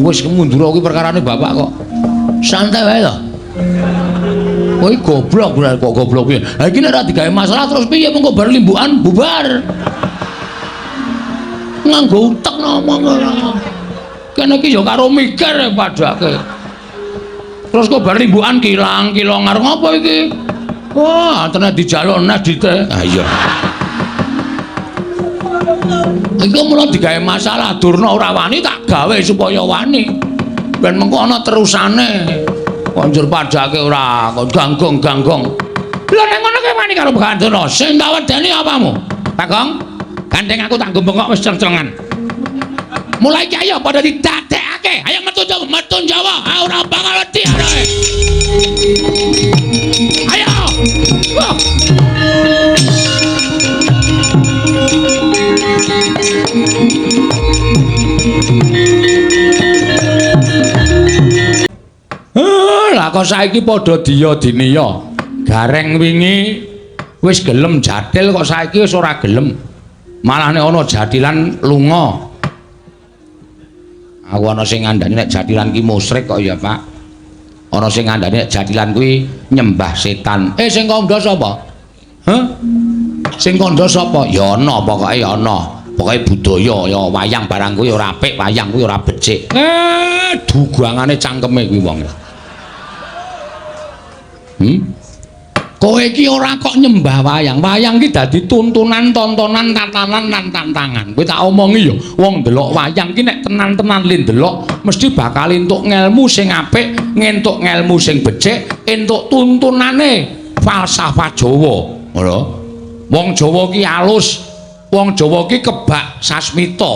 Wis mundur kuwi perkarane bapak kok. Santai wae to. Kowe goblok kok goblok piye. Lah iki nek ora digawe masalah terus piye mengko bar limbukan bubar. Nganggo utek ngomong ora. Kene iki ya karo mikir padake. Terus kok bar limbukan kilang-kilong arep ngopo iki? Wah, tenan dijaluk nes dite. Ha iya. Iku mula digawe masalah Durna ora wani tak gawe supaya wani. Ben mengko ana terusane. Kok njur padake ora kok ganggong-ganggong. Lha nek ngono kowe wani karo Begawan Durna, sing tak wedeni apamu? Bagong, gandeng aku tak nggo bengok wis ceng-cengan. Mulai iki ayo padha didadekake. Ayo metu Jawa, metu Jawa. Ah ora bakal wedi arek. Ayo. Wah. Lah kok saiki padha diya diniya. Gareng wingi wis gelem jathil kok saiki wis ora gelem. Malah nek ana jathilan lunga. Aku ana sing ngandani nek jathilan ki musyrik kok ya, Pak. Ana sing ngandani nek jathilan kuwi nyembah setan. Sing kandha sapa? Hah? Sing kandha sapa? Ya ana pokoke ya ana. Pokoke budaya ya wayang barang kuwi ora apik, wayang kuwi ora becik. Dugangane cangkeme kuwi wong. Kowe iki ora kok nyembah wayang. Wayang iki dadi tuntunan, tontonan, tatanan lan tantangan. Kowe tak omongi ya, wong ndelok wayang iki nek tenan-tenan le ndelok mesti bakal entuk ngelmu sing apik, ngentuk ngelmu sing becik, entuk tuntunane falsafah Jawa. Ngono. Wong Jawa ki alus, wong Jawa ki kebak sasmita,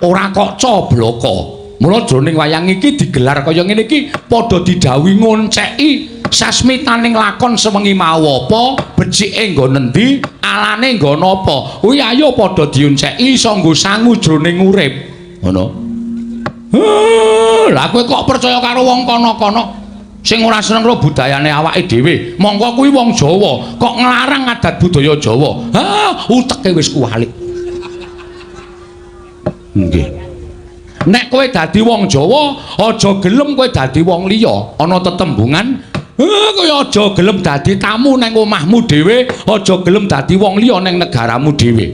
ora kok cobloko. Mula jroning wayang iki digelar kaya ngene iki padha didhawuhi ngonceki sasmitaning lakon sewengi mau apa, becike nggon endi, alane nggon apa. Kuwi ayo padha dionceki iso nggo sangu jroning urip. Ngono. Lah kowe kok percaya karo wong kono-kono sing ora seneng karo budayane awake dhewe. Mongko kuwi wong Jawa, kok nglarang adat budaya Jawa. Ha, uteke wis kuwalik. Nggih. Nek kowe dadi wong Jawa, aja gelem kowe dadi wong liya. Ana tetembungan, kowe aja gelem dadi tamu nang omahmu dhewe, aja gelem dadi wong liya nang negaramu dhewe.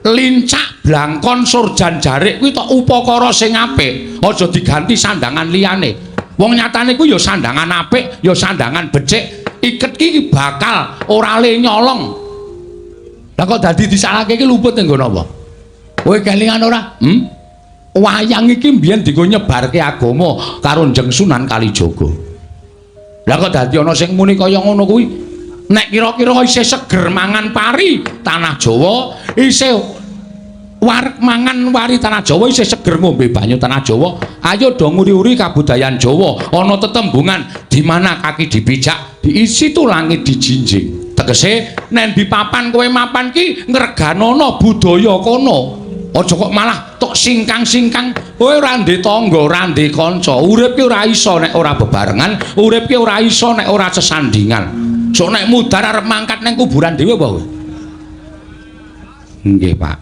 Lincak blangkon surjan jarik kuwi tok upakara sing apik, aja diganti sandangan liyane. Wong nyatane kuwi ya sandangan apik, ya sandangan becik. Iket ki bakal ora le nyolong. Lah kok dadi disalahke iki luput ning nggon apa? Kowe kelingan ora? Wayang iki mbiyen dienggo nyebarke agama karo Kanjeng Sunan Kalijaga. Lah kok dadi ana sing muni kaya ngono kuwi? Nek kira-kira isih seger mangan pari tanah Jawa, isih wareg mangan wari tanah Jawa, isih seger ngombe banyu tanah Jawa, ayo do nguri-uri kabudayan Jawa. Ana tetembungan di mana kaki dipijak, di situ langit dijinjing. Tegese nek di papan kowe mapan ki ngreganono budaya kono. Aja kok malah tok singkang-singkang. Kowe ora ndek tangga, ora ndek kanca. Urip ki ora iso nek ora bebarengan, urip ki ora iso nek ora sesandingan. Sok nek mudhar arep mangkat nang kuburan dhewe apa kowe? Nggih, Pak.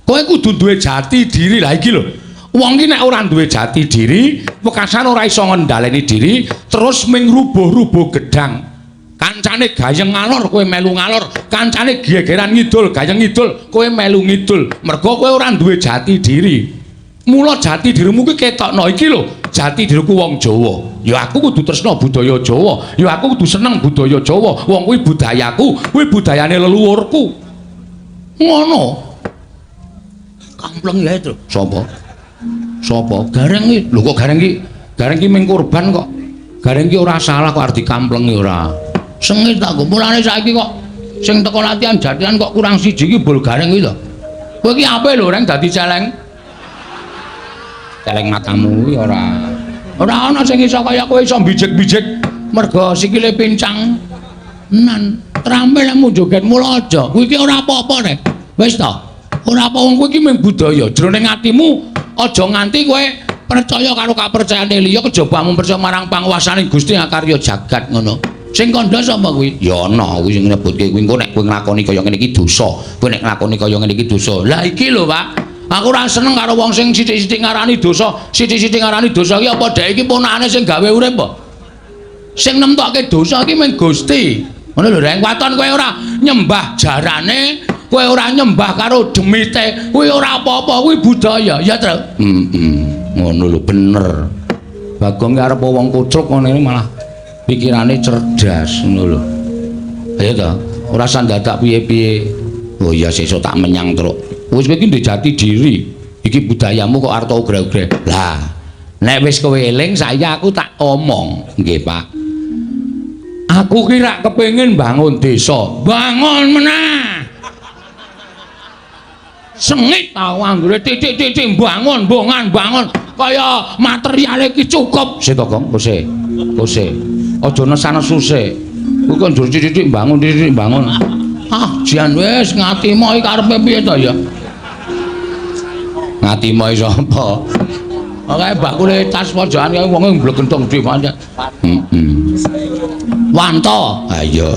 Kowe kudu duwe jati diri. Lah iki lho. Wong ki nek ora duwe jati diri, wekasan ora iso ngendhaleni diri, terus ming rubuh-rubuh gedang. Kancane gayeng ngalor kowe melu ngalor, kancane gegeran ngidul, gayeng ngidul, kowe melu ngidul. Mergo kowe ora duwe jati diri. Mula jati dirimu kuwi ketokno iki lho, jati diriku wong Jawa. Ya aku kudu tresna budaya Jawa, ya aku kudu seneng budaya Jawa. Wong kuwi budayaku, kuwi budayane leluhurku. Ngono. Kampleng ya itu. Sapa? Sapa? Gareng iki. Lho kok gareng iki? Gareng iki ming korban kok. Gareng iki ora salah kok arep dikamplengi ora. Sengit aku. Mulane saiki kok sing teko latihan jathilan kok kurang siji iki bol gareng kuwi lho. Kowe iki ape lho reng dadi celeng? Celeng matamu kuwi ora. Ora ana sing iso kaya kowe iso bijik-bijik mergo sikile pincang. Nan, trampil lek joget mula aja. Kuwi iki ora apa-apa rek. Wis to. Ora apa wong kuwi iki mung budaya. Jroning atimu aja nganti kowe percaya karo kapercayane liya kejaba mung percaya marang panguwasane Gusti ngakarya jagat ngono. Sing kandha sapa kuwi? Ya ana kuwi sing nyebutke kuwi engko nek kowe nglakoni kaya ngene iki dosa. Kowe nek nglakoni kaya ngene iki dosa. Lah iki lho, Pak. Aku ora seneng karo wong sing sithik-sithik ngarani dosa, sithik-sithik ngarani dosa iki apa dhek iki ponakane sing gawe urip apa? Sing nemtokke dosa iki mung Gusti. Ngono lho, Reng. Waton kowe ora nyembah jarane, kowe ora nyembah karo demite, kuwi ora apa-apa, kuwi budaya, ya, Tru? Heeh. Ngono lho, bener. Bagong ki arep wong kucluk ngene malah pikirane cerdas ngono lho. Ayo ta, ora usah dadak piye-piye. Oh iya sesuk tak menyang, Truk. Wis kowe iki ndek jati diri. Iki budayamu kok arep ugra-ugra. Lah, nek wis kowe eling saiki aku tak omong. Nggih, Pak. Aku ki rak kepengin bangun desa. Bangun meneh. Sengit tau anggere titik-titik bangun, bongan, bangun. Kaya materiale iki cukup. Sik to, Gong, kose. Kose. Aja nesan-nesu sik. Kuwi kok njur titik-titik bangun, titik-titik bangun. Ah, jan wis ngatimo iki karepe piye to ya? Ngatimo iki sapa? Kae bakule tas pojokan kae wonge mblegentong dhewe pancen. Heeh. Wanto. Ha iya.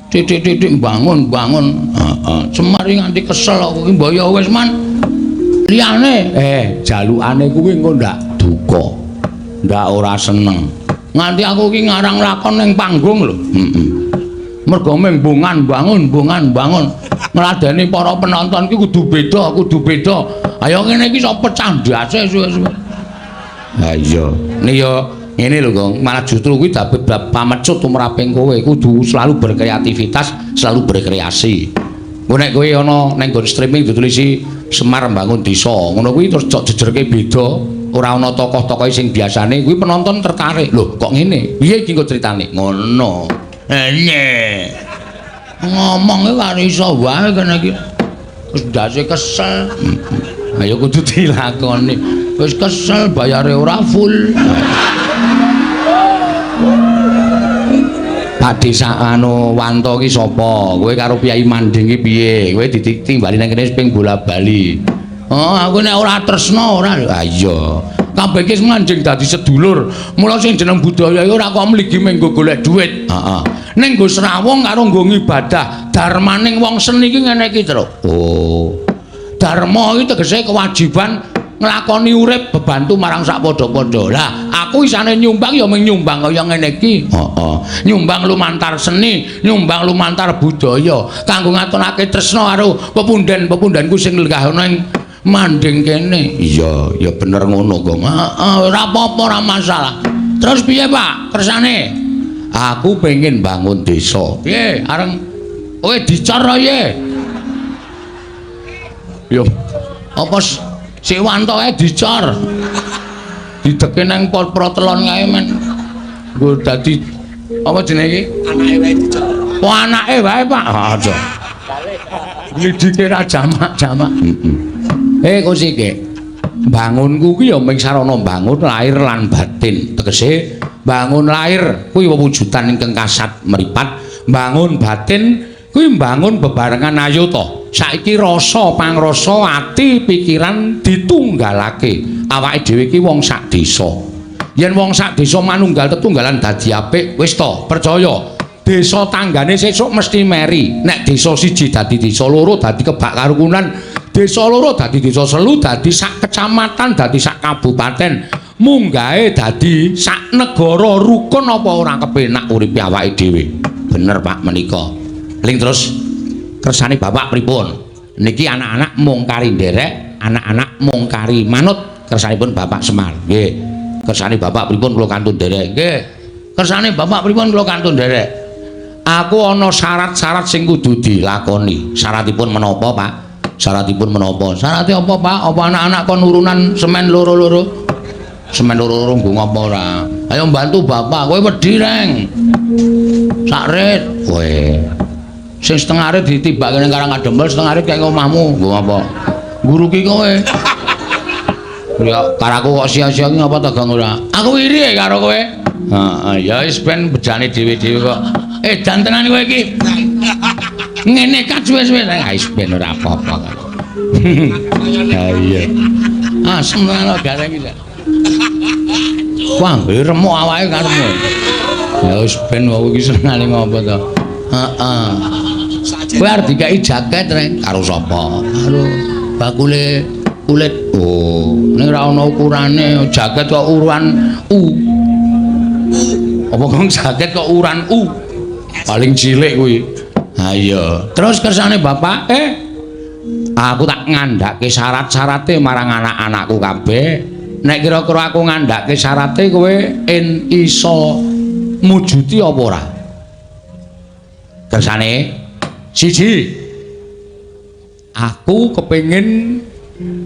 Titik-titik bangun, bangun. Heeh. Semar iki nganti kesel aku ki mbok ya wis man. Liyane, jalukane kuwi engko ndak duka. Ndak ora seneng. Nganti aku ki ngarang lakon ning panggung lho. Heeh. Mergo mung bongan bangun, bongan bangun. Ngladeni para penonton ki kudu beda, kudu beda. Ayo ngene iki iso pecah ndase suwe-suwe. Ha iya. Nih ya ngene lho, Gong. Malah justru kuwi dadi pamecut tumraping kowe kudu selalu berkreativitas, selalu berkreasi. Engko nek kowe ana ning nggon streaming ditulisi Semar Bangun Desa, ngono kuwi terus cok jejerke beda, ora ana tokoh-tokoh sing biasane kuwi penonton tertarik. Lho, kok ngene? Piye iki engko critane? Ngono. Nye. Ngomong iki karo iso wae kene iki. Wis ndase kesel. Ayo kudu dilakoni. Wis kesel bayare ora full. Pak Desa anu Wanto ki sapa? Kowe karo Kyai Manding ki piye? Kowe ditimbali nang kene ping bola-bali. Oh, aku nek ora tresna ora. Ha iya. Kabeh ki manjing dadi sedulur. Mula sing jeneng budaya iki ora kok mligi mung nggo golek dhuwit. Heeh. Ning nggo srawung karo nggo ngibadah. Darmaning wong seni iki ngene iki, Truk. Oh. Dharma iki tegese kewajiban nglakoni urip bebantu marang sak padha-padha. Lah, aku isane nyumbang ya mung nyumbang kaya ngene iki. Heeh. Nyumbang lumantar seni, nyumbang lumantar budaya kanggo ngatonake tresna karo pepunden-pepundenku sing lenggah ana ing manding kene. Iya, ya bener ngono, Gong. Heeh, ora apa-apa, ora masalah. Terus piye, Pak? Kersane? Aku pengen bangun desa. Piye? Areng kowe dicor piye? Yo. Apa si Wanto kae dicor? Dideke nang protelon kae men. Nggo dadi apa jenenge iki? Anake wae dicor. Oh, anake wae, Pak. Ah, aja. Glidike ra jamak-jamak. Heeh. Kosike. Bangunku ki ya mung sarana bangun lahir lan batin. Tegese bangun lahir kuwi wewujudan ingkang kasat mripat, bangun batin kuwi mbangun bebarengan ayo to. Saiki rasa pangrasa ati pikiran ditunggalake. Awake dhewe iki wong sak desa. Yen wong sak desa manunggal tetunggalan dadi apik, wis to, percaya. Desa tanggane sesuk mesti meri. Nek desa siji dadi desa loro dadi kebak karukunan, desa loro dadi desa selu dadi sak kecamatan dadi sak kabupaten, munggahe dadi sak negara rukun apa ora kepenak uripe awake dhewe. Bener Pak menika. Ling terus kersane Bapak pripun? Niki anak-anak mung kari nderek, anak-anak mung kari manut kersanipun Bapak Semar. Nggih. Kersane Bapak pripun kula kantun nderek? Nggih. Kersane Bapak pripun kula kantun nderek? Aku ana syarat-syarat sing kudu dilakoni. Syaratipun menapa, Pak? Syaratipun menapa? Syarate apa, Pak? Apa anak-anak kon urunan semen loro-loro? Semen loro-loro nggo ngapa ora? Ayo bantu Bapak, kowe wedi, Reng. Sak rit. Kowe. Sing setengah rit ditibake ning Karang Kadempel, setengah rit kaya omahmu. Nggo ngapa? Nguruki kowe. Ya karaku kok sia-sia ki ngapa ta, Gang ora? Aku iri karo kowe. Heeh, ya wis ben bejane dhewe-dhewe kok. Dan tenan kowe iki. Ngene kat suwe-suwe. Ah wis ben ora apa-apa. Ha iya. Asem tenan kok gareng iki. Wah, remuk awake karepmu. Ya wis ben wong iki senengane ngopo to. Heeh. Kowe arep dikai jaket, Reng. Karo sapa? Karo Bakule kulit. Oh, ning ora ana ukurane, jaket kok ukuran U. Apa kok jaket kok ukuran U? Paling cilik kuwi. Ha iya. Terus kersane bapak, aku tak ngandhake syarat-syarate marang anak-anakku kabeh. Nek kira-kira aku ngandhake syarate kowe en iso mujuti apa ora? Kersane siji, aku kepengin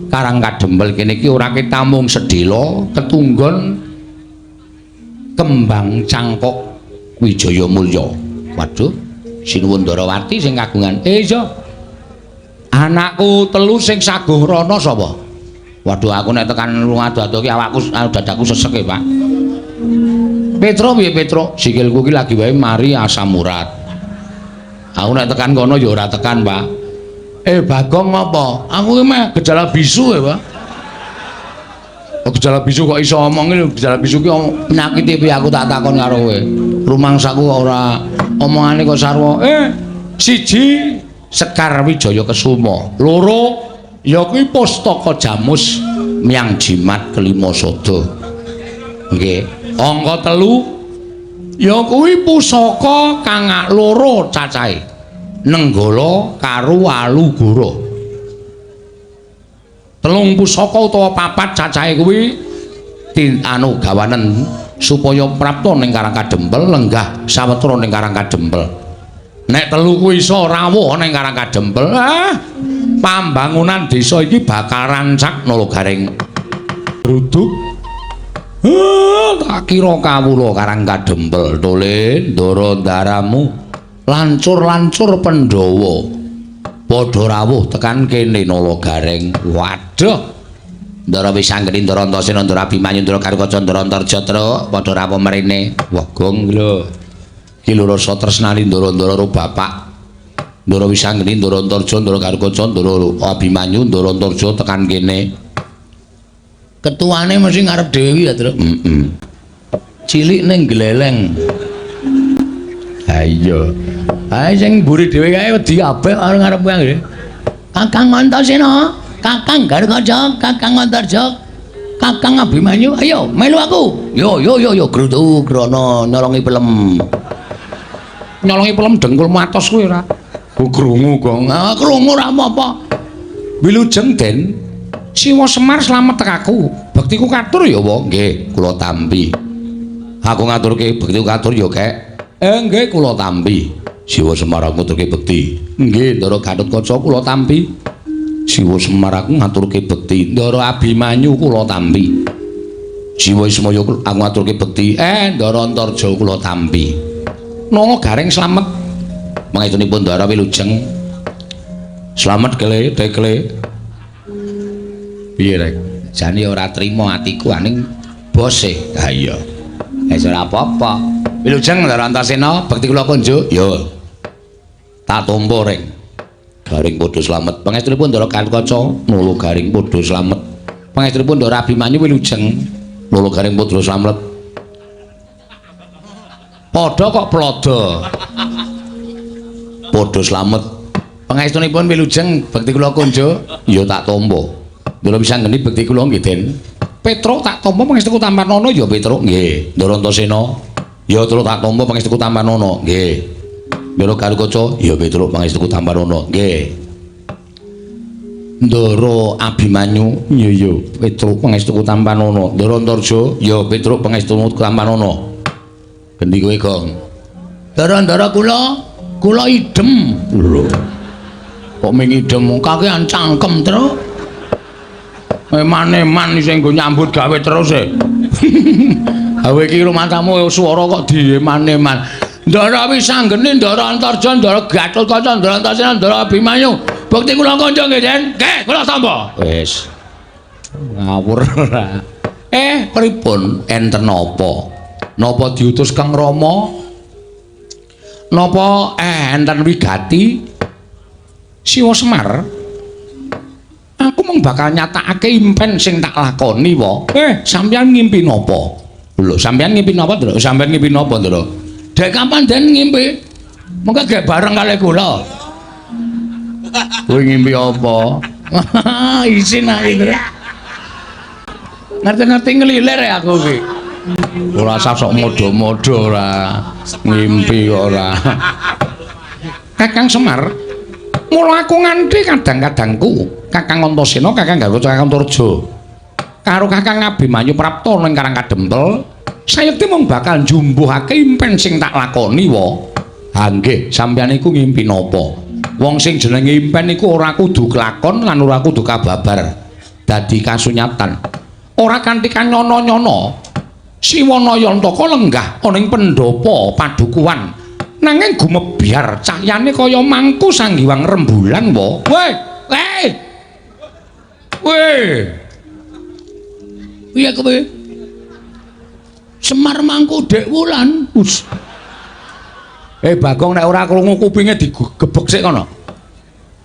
Karang Kadempel kene iki ora ketamung sedhela ketunggon kembang cangkok Wijaya Mulya. Waduh, Sinuwun Ndarawati sing kagungan. Iya. Anakku telu sing saguh rono sapa? Waduh, aku nek tekan ado-ado ki awakku dadaku sesek e, Pak. Petro piye Petro? Sikilku ki lagi wae mari asam urat. Aku nek tekan kono ya ora tekan, Pak. Bagong apa? Aku ki meh gejala bisu ya, Pak. Oh, gejala bisu kok iso omong iki, gejala bisu ki penyakite piye aku tak takon karo kowe. Rumangsaku kok ora omongane kok sarwa. Siji Sekar Wijaya Kesuma, loro ya kuwi Pustaka Jamus Myang Jimat Kelima Sada. Nggih. Angka telu ya kuwi pusaka kang loro cacahe. Nenggala karo Walugara. Telung pusaka utawa papat cacahe kuwi anu gawanen supaya prapta ning Karang Kadempel, lenggah sawetara ning Karang Kadempel. Nek telu kuwi iso rawuh ning Karang Kadempel, pambangunan desa iki bakal rancak Nala Gareng. Gruduk. Tak kira kawula Karang Kadempel tole ndara ndaramu lancur-lancur Pandhawa padha rawuh tekan kene Nala Gareng. Waduh. Ndara Wisanggeni, Ndara Antasena, Ndara Abimanyu, Ndara Garukaca, Ndara Antarja truk padha rawuh mrene. Wah, gong lho. Iki lho rasa tresnani ndara-ndara karo bapak. Ndara Wisanggeni, Ndara Antarja, Ndara Garukaca, Ndara Abimanyu, Ndara Antarja tekan kene. Ketuane mesti ngarep dhewe ya, Truk. Heeh. Cilik ning gleleng. Ha iya. Ha sing mburi dhewe kae wedi kabeh karo ngarep kuwi. Kakang Antasena, Kakang Garukaca, Kakang Antarja, Kakang Abimanyu, ayo melu aku. Yo yo yo yo grutu grono nyolongi pelem. Nyolongi pelem dengkul matos kuwi ora. Ku krungu kok. Ah krungu ora apa-apa. Wilujeng Den. Siwa Semar slamet tekaku. Bektiku katur ya, Wa. Nggih, kula tampi. Aku ngaturke bektiku katur ya, Kek. Nggih, kula tampi. Siwa Semar aku ngaturke bekti. Nggih, Ndara Gatotkaca kula tampi. Siwa Semar aku ngaturke bekti. Ndara Abimanyu kula tampi. Siwa Ismaya aku ngaturke bekti. Ndara Antarja kula tampi. Nala Gareng slamet. Mangestunipun Ndara wilujeng. Slamet kele tekle. Piye rek? Jane ora trima atiku aning bose. Ha iya. Wis ora apa-apa. Wilujeng Ndara Antasena, bekti kula kunjuk. Yo. Tak tampa rek. Garing padha slamet. Pangestunipun Ndara Gatotkaca, Nala Gareng padha slamet. Pangestunipun Ndara Abimanyu wilujeng, Nala Gareng padha slamet. Padha kok plodo. Padha slamet. Pangestunipun wilujeng, bekti kula kunjuk. Ya tak tampa. Ndara Wisanggeni bekti kula nggih, Den. Petruk tak tampa pangestuku tampanana ya Petruk nggih. Ndara Antasena ya Truk tak tampa pangestuku tampanana nggih. Ndara Garukaca ya Petruk pangestuku tampanana nggih. Ndara Abimanyu ya ya Petruk pangestuku tampanana. Ndara Antarja ya Petruk pangestuku tampanana. Gendi kowe, Gong. Ndara-ndara kula, kula idem. Lho. Kok ming idem kakean cangkem, Truk. Eman-eman sing nggo nyambut gawe terus e. Gawe iki rumatamu swara kok dieman-eman. Ndara Wisanggeni, Ndara Antarja, Ndara Gatotkaca, Ndara Antasena, Ndara Abimanyu. Bekti kula kanca nggih, Den. Nggih, kula tampa. Wis. Ngawur ora. Pripun enten napa? Napa diutus Kang Rama? Napa enten wigati? Siwa Semar. Aku mung bakal nyatakake impen sing tak lakoni wa. Sampeyan ngimpi napa? Lho, sampeyan ngimpi napa, Ndra? Sampeyan ngimpi napa, Ndra? Dek kapan Den ngimpi? Mengko gek bareng kalih kula. Kowe ngimpi apa? Isin aku iki. Ngerti-ngerti ngelilir ya aku iki. Ora usah sok modho-modho ora. Ngimpi kok ora. Kakang Semar, mula aku nganti kadang-kadangku Kakang Antasena, Kakang Garuda, Kakang Antarja karo Kakang Abimanyu Prapta ning Karang Kadempel, sayekti mung bakal njumbuhake impen sing tak lakoni wa. Ha nggih, sampeyan iku ngimpi napa? Wong sing jenenge impen iku ora kudu kelakon lan ora kudu kababar dadi kasunyatan. Ora kanthi kanyono-nyono Siwana Yantaka lenggah ana ing pendhapa padukuhan, nanging gumebyar cahyane kaya mangku sanggiwang rembulan wa. Weh, weh. Weh. Piye kowe? Semar mangku Dek Wulan. Us. Bagong nek ora krungu kupinge digebek sik kono.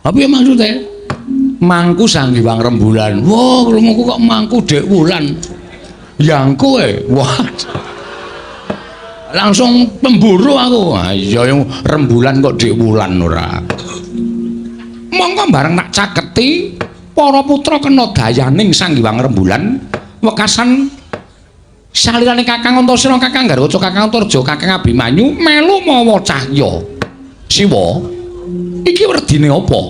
Ha piye maksude? Mangku sanggiwang rembulan. Wah, krunguku kok mangku Dek Wulan. Yangku e. Wah. Langsung pemburu aku. Ha iya yang rembulan kok Dek Wulan ora. Mongko bareng tak caketi para putra kena dayaning Sang Hyang Rembulan wekasan salirane Kakang Antasena, Kakang Garwaca, Kakang Antarja, Kakang Abimanyu melu mawa cahya. Siwa, iki werdine apa?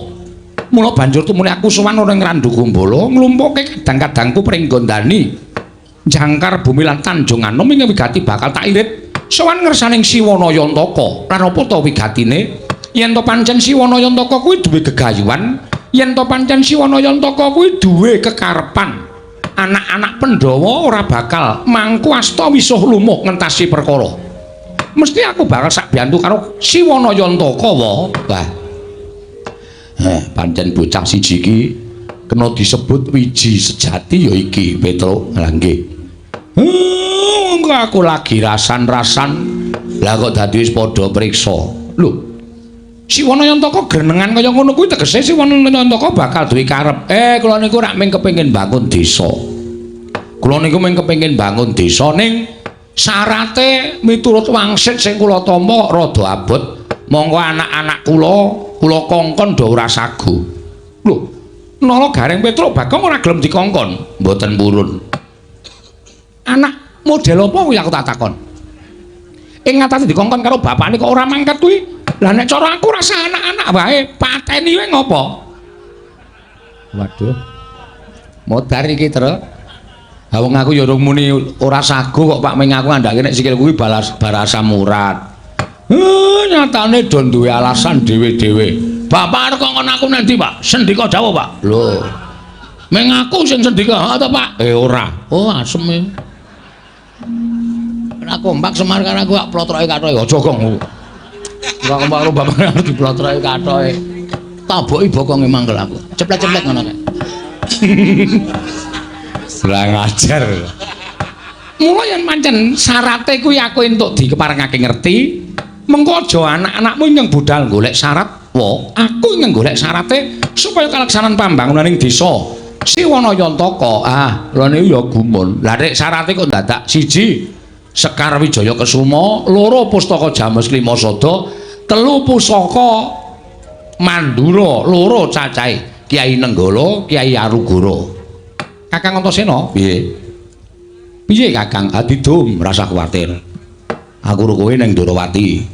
Mula banjur tumuli aku sowan ora ing Randu Gumbala nglumpuke kadang-kadangku pringgondani jangkar bumi lan Tanjung Anom ing wigati bakal tak irit sowan ngersaning Siwana Yantaka. Lan apa ta wigatine? Yen to pancen Siwana Yantaka kuwi duwe gegayuhan, yen to pancen Siwana Yantaka kuwi duwe kekarepan, anak-anak Pandhawa ora bakal mangku asta wisuh lumuh ngentasi perkara. Mesti aku bakal sak biyantu karo Siwana Yantaka wa. Wah. Pancen bocah siji iki kena disebut wiji sejati ya iki, Petruk. Lah nggih. Aku lagi rasan-rasan. Lah kok dadi wis padha priksa. Lho. Siwana Yantaka grenengan kaya ngono kuwi tegese Siwana Yantaka bakal duwe karep. Kula niku rak mung kepengin bangun desa. Kula niku mung kepengin bangun desa ning syarate miturut wangsit sing kula tampa rada abot. Monggo anak-anak kula kula kongkon do ora sagu. Lho, nala Gareng Petruk Bagong ora gelem dikongkon. Mboten purun. Anak model apa kuwi aku tak takon. Ing ngatasi dikongkon karo bapakne kok ora mangkat kuwi. Lah nek cara aku rasa anak-anak wae pateni wae ngopo? Waduh. Modar iki, Truk. Ha wong aku ya urung muni ora sagu kok Pak, ming aku ngandhake nek sikilku kuwi balas barasa murat. Nyatane do duwe alasan dhewe-dhewe. Bapak arep kongkon aku nanti, Pak? Sendika dawuh, Pak. Lho. Ming aku sing sendika, ha to, Pak? Ora. Oh, asem e. Ora kompak Semar karo aku, plotroke kathoke. Aja kok. Ora kompak karo bapak arep diplotroke kathoke. Taboki bokonge mangkel aku. Ceplet-ceplet ngono kae. Lah ngajar. Mula yen pancen syarate kuwi aku entuk dikeparengake ngerti, mengko aja anak-anakmu ingkang budal golek syarat, wa aku ingkang golek syarate supaya kalaksanan pambangunan ing desa Siwana Yantaka. Ah, lha niku ya gumun. Lah nek syarate kok dadak siji Sekar Wijaya Kesuma, loro Pustaka James Lima Sada, telu Pusaka Mandura, loro cacahe Kyai Nenggala, Kyai Arugara. Kakang Antasena, piye? Piye Kakang? Adidum, rasa kuwatir. Aku ro kowe ning Ndorowati.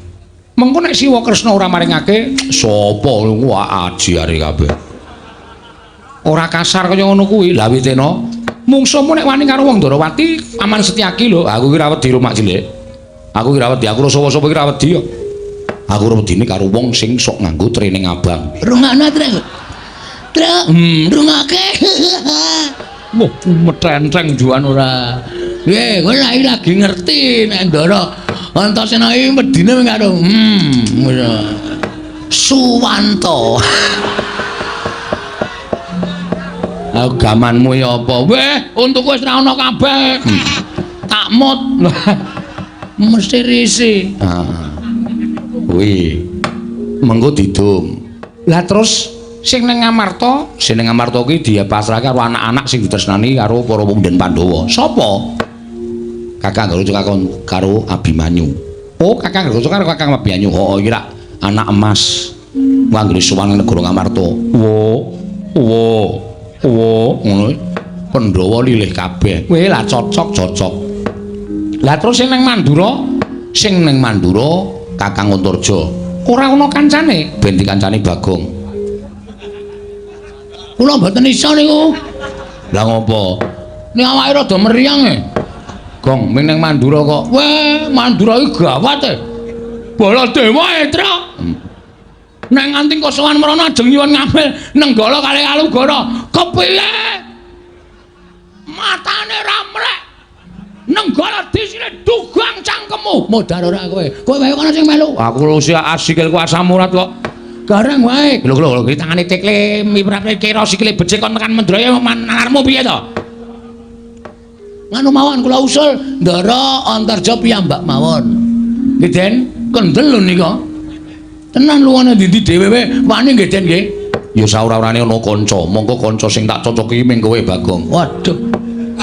Mengko nek Siwa Kresna ora maringake, sapa wah aji are kabeh. Ora kasar kaya ngono kuwi. Lah witena, mungsuhmu nek wani karo wong Ndorowati, Paman Setyaki lho. Aku ki ora wedi rumak cilik. Aku ki ora wedi, aku sapa-sapa ki ora wedi kok. Aku ora wedine karo wong sing sok nganggo training abang. Rungokno, Truk. Truk, rungokake. Wah, metenteng juan ora. Nggih, kowe lagi ngerti nek Ndara Antasena iki wedine mung karo ngono. Suwanto. Gamanmu ya apa? Weh, untukku wis ra ono kabeh. Tak mut. Mesti risi. Ah. Kuwi. Mengko didum. Lah terus sing ning Ngamarta, sing ning Ngamarta kuwi dipasrahke karo anak-anak sing ditresnani karo para wong Pandhawa. Sapa? Kakang Garuda kakon karo Abimanyu. Oh, Kakang Garuda karo Kakang Abimanyu. Heeh, iki rak anak emas. Wanggene sowan negara Ngamarta. Wo. Wo, wo ngono. Pandhawa lilih kabeh. Kowe lah cocok-cocok. Lah terus sing nang Mandura, sing nang Mandura Kakang Antarja. Ora ana kancane, ben dikancani Bagong. Kula mboten iso niku. Lah ngopo? Nek awake rada meriang e. Gong, ming nang Mandura kok. Weh, Mandura iki gawat e. Baladewa e, Truk. Nek nganti kosowan mrono ajeng nyuwun ngambil Nenggala kalih Alugara. Kepiye? Matane ra mrek. Nenggala disine dugang cangkemmu. Modar ora kowe. Kowe wae kono sing melu. Aku lu sikilku asam urat kok. Gareng wae. Lho lho lho, tangane tekle miprate kira sikile becik kon tekan Mendraya nalarmu piye to? Nganu mawon kula usul Ndara Antarja piyambak mawon. Nggih, Den. Kendel lho nika. Tenan luwane ndi-ndi dhewe wae wani nggih, Den nggih. Ya saora-orane ana kanca, monggo kanca sing tak cocoki ming kowe Bagong. Waduh.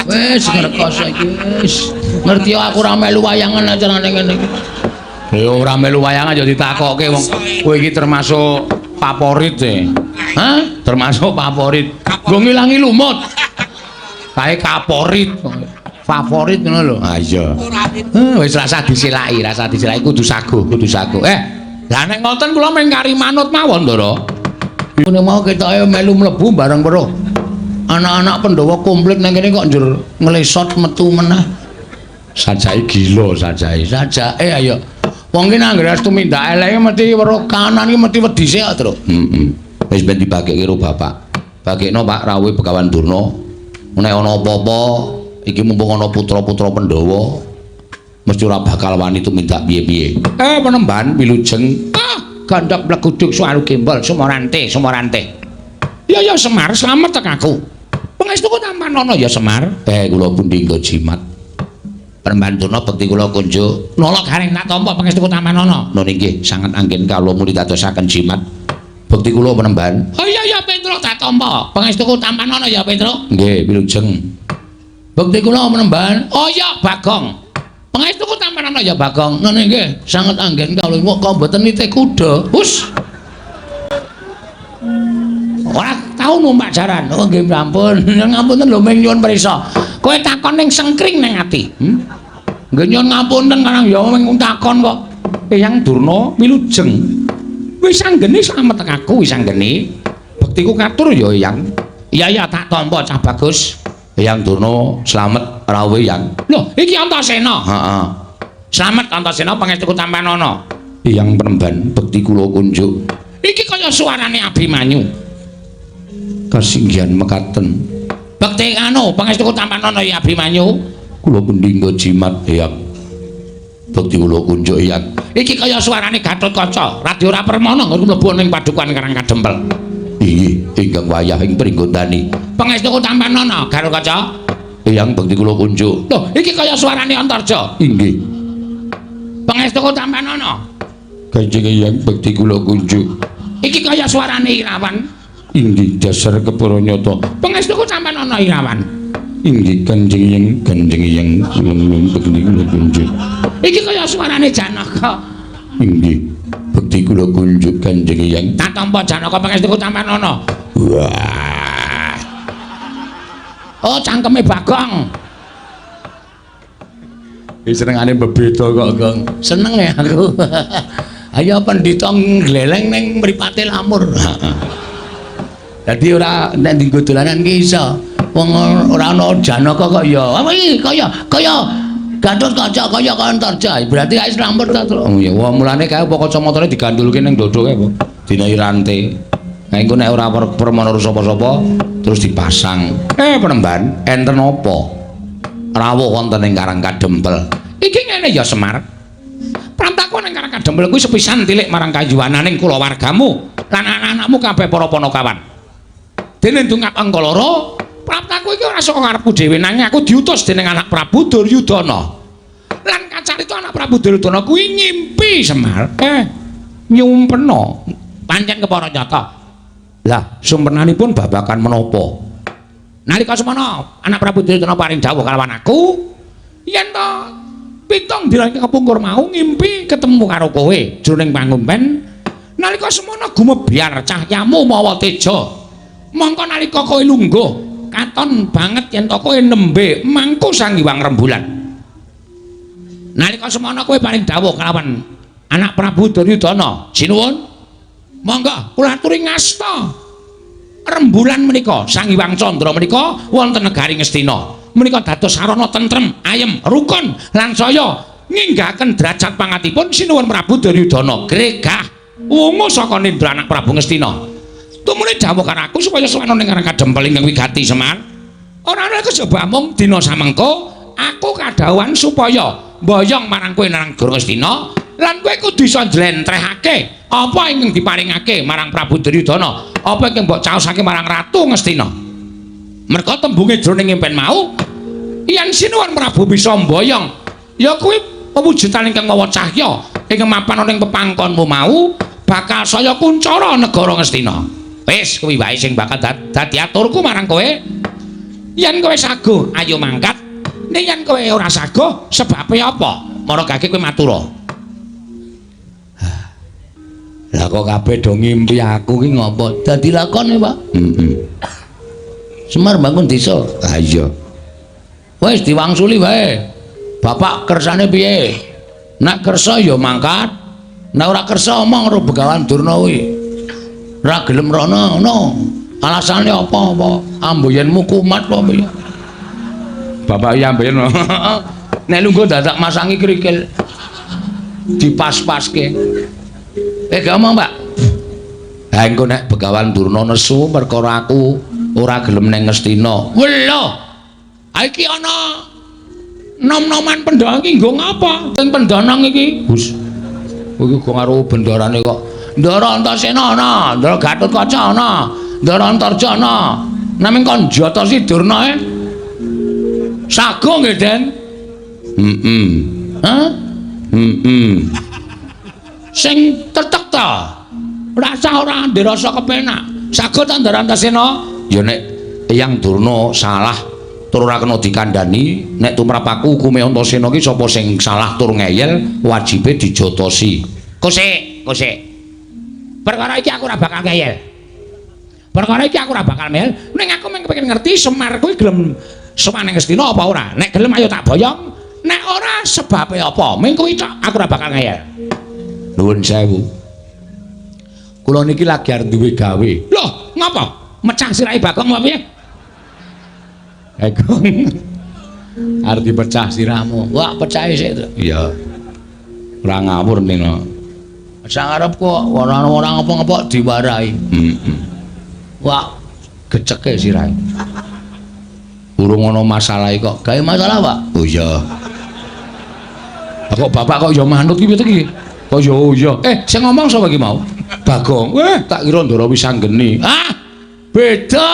Wis ngrekoso iki wis. Ngerti aku ora melu wayangan acarane ngene iki. Ya ora melu wayangan ya ditakokke wong kowe iki termasuk favorit e. Hah? Termasuk favorit. Nggo ngilangi lumut. Kae kaporit. Favorit ngono lho. Ah iya. Wis rasa disilaki, rasa disilaki kudu saguh, kudu saguh. Lah nek ngoten kula mung kari manut mawon, Ndara. Ngene mau ketoke melu mlebu bareng weruh. Anak-anak Pandhawa komplit nang kene kok njur nglesot metu meneh. Sajake gila sajake. Sajake ayo. Wong ki nang anggere tumindak eleke mesti weruh kanan ki mesti wedi sik kok, Truk. Heeh. Wis ben dibagekke karo bapak. Bagekno Pak rawuhe Begawan Durna. Nek ana apa-apa iki mumpung ana putra-putra Pandhawa mesti ora bakal wani tumindak piye-piye. Penemban wilujeng. Ah, gandhak mleguduk suwaru gembol sumorante, sumorante. Ya ya Semar, slamet tek aku. Pangestuku tampanana ya Semar. Kula pundi nggo jimat. Penemban Durna bekti kula kunjuk. Nala garing tak tampa pangestuku tampanana. Nun inggih sanget anggen kawula muni dadosaken jimat. Bekti kula penemban. Oh iya ya Petruk tak tampa. Pangestuku tampanana ya Petruk. Nggih, wilujeng. Bekti kula penemban. Oh iya Bagong. Pangestuku tampanana ya Bagong. Nun inggih sanget anggen kawula kok mboten nitih kuda. Hus. Ora tau numpak jaran. Oh nggih ampun. Ngapunten lho ming nyuwun prisa. Kowe takon ning sengkring ning ati. Nggih nyuwun ngapunten karang ya ming takon kok. Eyang Durna wilujeng. Wis anggene slamet aku wis anggene. Bektiku katur ya Eyang. Iya ya tak tampa cah bagus. Eyang Durna slamet rawuh Eyang. Lho iki Antasena. Heeh. Slamet Antasena pangestuku tampanana. Eyang penemban bekti kula kunjuk. Iki kaya suarane Abimanyu. Kasinggihan mekaten. Bekti anu pangestuku tampanana ya Abimanyu. Kula pundi nggo jimat Eyang. Bekti kula kunjuk Eyang. Iki kaya suarane Gatotkaca, Radya ora permana nggon mlebu ning padukuhan Karang Kadempel. Inggih, ingkang wayah ing pringgondani. Pangestuku tampanana Gatotkaca. Eyang bekti kula kunjuk. Lho, iki kaya suarane Antarja. Inggih. Pangestuku tampanana. Kanjeng Eyang bekti kula kunjuk. Iki kaya suarane Irawan. Inggih, dasar kepara nyata. Pangestuku tampanana Irawan. Inggih, Kanjeng Eyang, Kanjeng Eyang kula bekti kula kunjuk. Iki kaya suarane Janaka. Inggih, bekti kula kunjuk Kanjeng Eyang. Tak tampa Janaka pangestuku tampanana. Wah. Oh, cangkeme Bagong. Iki senengane bebeda kok, Gong. Seneng ya aku. Ayo pendhita ngleleng ning mripate lamur. Dadi ora nek dienggo dolanan ki iso. Wong ora ana Janaka kok ya. Apa iki kaya kaya Gatotkaca kaya Antarja. Berarti wis lamur ta, Truk. Oh iya, wah mulane kae apa kacamatane digandulke ning dodo kae apa? Dinahi rante. Nah engko nek ora permana sapa-sapa terus dipasang. Penemban, enten apa? Rawuh wonten ing Karang Kadempel. Iki ngene ya Semar. Prantaku ning Karang Kadempel kuwi sepisan tilik marang kayuwananing kulawargamu lan anak-anakmu kabeh para panakawan. Dene ndungap angka loro, praptaku iki ora saka karepku dhewe nanging aku diutus dening anak Prabu Duryudana. Lan kacarita anak Prabu Duryudana kuwi ngimpi Semar. Nyumpena pancen kepara nyata. Lah, sumpenanipun babagan menapa? Nalika semana anak Prabu Duryudana paring dawuh kalawan aku, yen to pitung dina kepungkur mau ngimpi ketemu karo kowe jroning pangumpen. Nalika semana gumebyar cahyamu mawa teja. Mongko nalika kowe lungguh, katon banget yen to kowe nembe mangku Sang Hyang Rembulan. Nalika semono kowe paring dawuh kelawan anak Prabu Duryudana. Sinuwun. Monggo kula aturi ngasta. Rembulan menika Sang Hyang Candra menika wonten negari Ngastina. Menika dados sarana tentrem, ayem, rukun lan saya nginggaken derajat pangatipun Sinuwun Prabu Duryudana. Gregah wungu saka nindra anak Prabu Ngastina. Tumune dawuh karo aku supaya sowan ning Kadempel ingkang wigati Semar. Ora ana kejaba mung dina samengko aku kadhawuhan supaya mboyong marang kowe nang negara Ngastina lan kowe kudu iso njlentrehake apa ingkang diparingake marang Prabu Duryudana, apa ingkang mbok caosake marang Ratu Ngastina. Merga tembunge jroning impen mau yen Sinuwun Prabu bisa mboyong ya kuwi pewujudan ingkang mawa cahya ingkang mapan ana ing pepangkonmu mau bakal saya kuncara negara Ngastina. Wis kuwi wae sing bakal dadi aturku marang kowe. Yen kowe saguh ayo mangkat, ning yen kowe ora saguh sebabe apa? Maragake kowe matura. Lah kok kabeh do ngimpi aku ki ngopo? Dadi lakone, Pak. Heeh. Semar bangun desa. Ha iya. Wis diwangsuli wae. Bapak kersane piye? Nek kersa ya mangkat. Nek ora kersa omong karo Begawan Durna kuwi. Ora gelem rono ngono. Alasane apa-apa? Amboyenmu kumat apa piye? Bapak iya amboyen. Nek lungguh dadak masangi krikil. Dipas-paske. Gak omong, Pak. Ha engko nek Begawan Durna nesu perkara aku ora gelem ning Ngastina. Welo. Ha iki ana nom-noman Pandhawa iki nggo ngapa? Sing pendhanang iki. Hus. Kowe iki karo bendarane kok. Ndara Antasena ana, Ndara Gatotkaca ana, Ndara Antarja ana. Naming kon njatasi Durna e. Sago nggih, Den. Heeh. Hah? Heeh. Sing tetek ta. Rasa ora ndirasa kepenak. Sago ta Ndara Antasena? Ya nek Eyang Durna salah tur ora kena dikandhani, nek tumrap aku hukume Antasena ki sapa sing salah tur ngeyel wajibe dijotosi. Kosek, kosek. Perkara iki aku ora bakal ngeyel. Perkara iki aku ora bakal ngeyel, ning aku mung kepengin ngerti Semar kuwi gelem sowan ning Ngastina apa ora. Nek gelem ayo tak boyong, nek ora sebabe apa? Ming kuwi tok aku ora bakal ngeyel. Nuwun sewu. Kula niki lagi arep duwe gawe. Loh, ngapa? Mecah sirahe Bagong apa piye? Bagong. Arep dipecah sirahmu. Wah, pecahe sik to. Iya. Ora ngawur nino. Sak arep kok ora ora ngapa-ngapa diwarahi. Heeh. Wah, geceke sirahe. Urung ana masalahe kok. Gawe masalah, Pak? Oh iya. Kok bapak kok ya manut ki piye iki? Kok ya oh iya. Sing ngomong sapa iki mau? Bagong. Tak kira Ndara Wisanggeni. Ah, beda.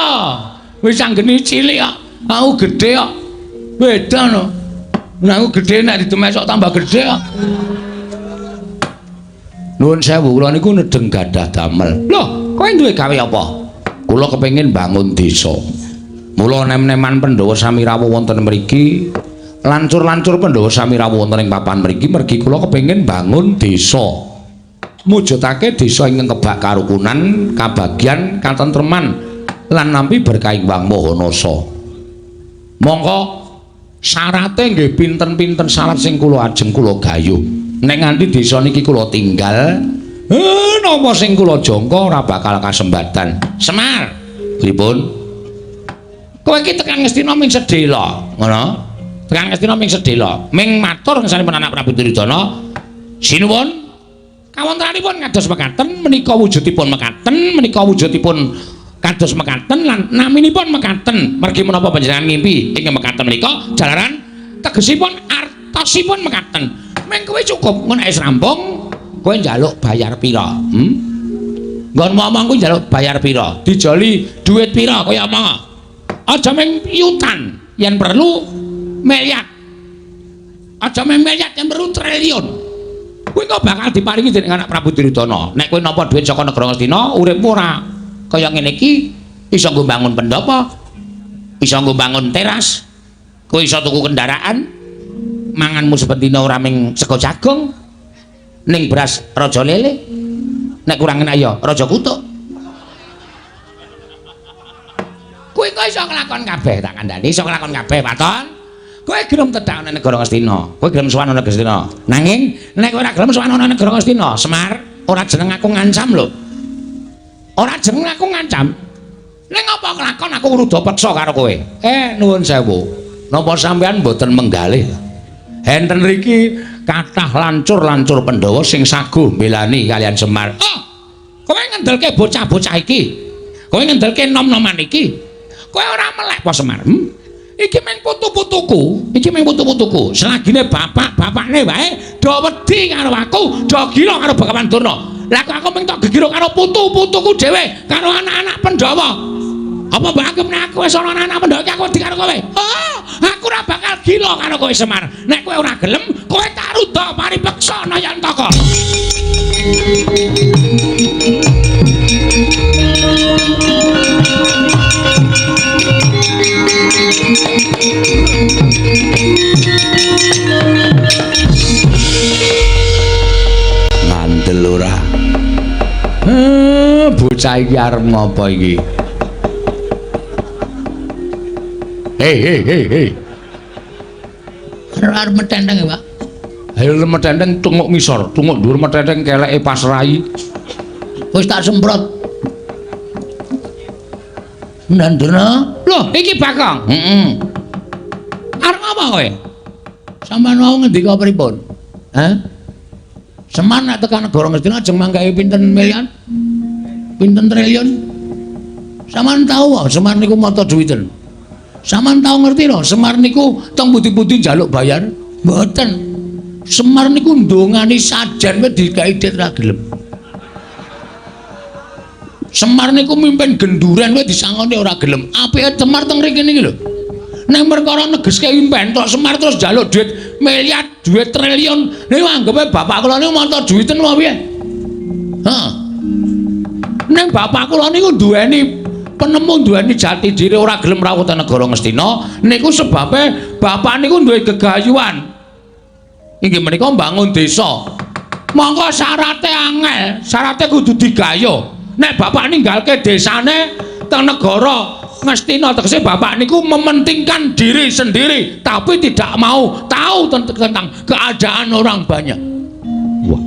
Wisanggeni cilik kok. Aku gedhe kok. Beda no. Nek aku gedhe nek didemesok tambah gedhe kok. Nuwun sewu, kula niku nedeng gadah damel. Loh, kowe duwe gawe apa? Kula kepengin bangun desa. Mula nem-neman Pandhawa sami rawuh wonten mriki, lancur-lancur Pandhawa sami rawuh wonten ing papan mriki mergi kula kepengin bangun desa. Mujudake desa ingkang kebak karukunan, kabagyan, katentreman lan nampi berkah Hyang Maha Nasa. Mongko syarate nggih pinten-pinten syarat sing kula ajeng kula gayuh. Nek nganti desa niki kula tinggal, napa sing kula jangka ora bakal kasembatan. Semar, pripun? Kowe iki tekan Ngastina ming sedhela, ngono? Tekan Ngastina ming sedhela, ming matur ngersanipun anak Prabu Duryudana. Sinuwun, kawontenanipun kados mekaten, menika wujudipun mekaten, menika wujudipun kados mekaten lan naminipun mekaten. Mergi menapa panjenengan ngimpi ingkang mekaten menika jalaran tegesipun artosipun mekaten. Ming kowe cukup ngono wis rampung, kowe njaluk bayar pira? Nggon ngomong kuwi njaluk bayar pira? Dijoli duit pira kowe omong? Aja ming yutan, yen perlu miliar. Aja ming miliar, yen perlu triliun. Kuwi kok bakal diparingi dening anak Prabu Duryudana. Nek kowe nampa duit saka negara Ngastina, uripmu ora kaya ngene iki, iso nggo bangun pendhapa, iso nggo bangun teras, kowe iso tuku kendaraan, manganmu saben dina ora ming sego jagung, ning beras raja lele. Nek kurang enak ya raja kutuk. kelakon kabeh tak kandhani, iso kelakon kabeh waton. Kowe gelem tedak ana negara Ngastina, kowe gelem sowan ana Ngastina. Nanging nek kowe ora gelem sowan ana negara Ngastina, Semar, ora jeneng aku ngancam lho. Ora jeneng aku ngancam. Ning apa kelakon aku ruda peksa karo kowe? Nuwun sewu. Napa sampean mboten menggalih? Enten riki kathah lancur-lancur Pandhawa sing saguh mbelani kalian Semar. Oh, kowe ngendelke bocah-bocah iki. Kowe ngendelke nom-noman iki. Kowe ora melek apa Semar? Iki mung putu-putuku, iki mung putu-putuku. Selagine bapak-bapakne wae do wedi karo aku, do gila karo Begawan Durna. Lah kok aku mung tok gegiro karo putu-putuku dhewe, karo anak-anak Pandhawa. Apa mbok anggap nek aku wis ana anak-anak Pandhawa iki aku wedi karo kowe? Oh, aku ora bakal gila karo kowe Semar. Nek kowe ora gelem, kowe tak ruda paripeksa Nayantaka. Ngandel ora? Bocah iki arep ngopo iki? Hei hei hei hei. Arep metenteng ya, Pak. Ayo metenteng tunguk ngisor, tunguk dhuwur metenteng keleke pas rai. Wis tak semprot. Ndandurna. Loh, iki Bagong. Heeh. Arep apa kowe? Sampeyan wau ngendika pripun? Hah? Semar nek tekan negara Ngastina ajeng manggahe pinten miliar? Pinten triliun? Sampeyan tau wae Semar niku mata duwiten. Sampeyan tau ngerti lho, Semar niku teng pundi-pundi njaluk bayar? Mboten. Semar niku ndongani sajen wis digawe dit ra gelem. Semar niku mimpin genduren wis disangoni ora gelem. Apike Semar teng mriki niki lho. Nek perkara negeske impen tok Semar terus njaluk duit miliar, duit triliun. Niku anggepe bapak kula niku mata duwiten apa piye? Heeh. Ning bapak kula niku duweni penemu, duweni jati diri ora gelem rawuh teng negara Ngastina. Niku sebabe bapak niku duwe gegayuhan. Inggih menika mbangun desa. Monggo syarate angel, syarate kudu digayuh. Nek bapak ninggalke desane teng negara Ngastina, tegese bapak niku mementingkan diri sendiri tapi tidak mau tahu tentang keadaan orang banyak. Wah.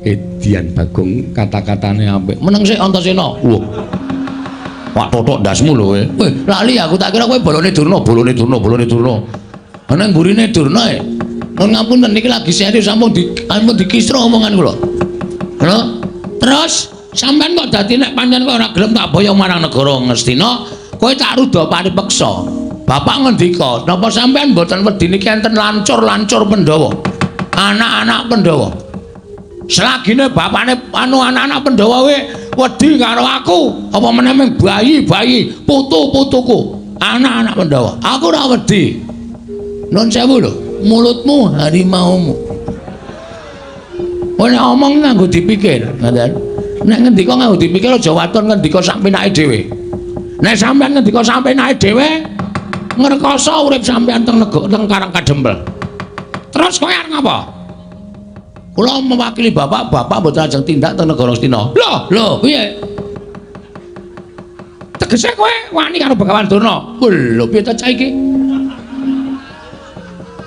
Edian Bagong kata-katane apik. Meneng sik Antasena. Wah. Pak totok ndasmu lho kowe. Weh, lali aku tak kira kowe bolone Durna, bolone Durna, bolone Durna. Ana mburine Durna e. Nuwun ngapunten niki lagi serius sampun dikisro omongan kula. Lho, terus sampeyan kok dadi nek pancen kowe ora gelem tak boyong marang negara Ngastina, kowe tak ruda paripeksa. Bapak ngendika, napa sampeyan mboten wedi niki enten lancur-lancur Pandhawa? Anak-anak Pandhawa. Selagine bapakne anu anak-anak Pandhawa we wedi karo aku, apa meneh ming bayi-bayi, putu-putuku, anak-anak Pandhawa. Aku ora wedi. Nuwun sewu lho, mulutmu harimaumu. Kowe nek omong nganggo dipikir, ngoten. Nek ngendika nganggo dipikir aja waton ngendika sak penake dhewe. Nek sampean ngendika sak penake dhewe, ngrekoso urip sampean teng negara teng Karang Kadempel. Terus kowe arep ngapa? Kula mewakili bapak, bapak mboten ajeng tindak teng negara Ngastina. Lho, lho, piye? Tegese kowe wani karo Begawan Durna. Lho, piye ta cah iki?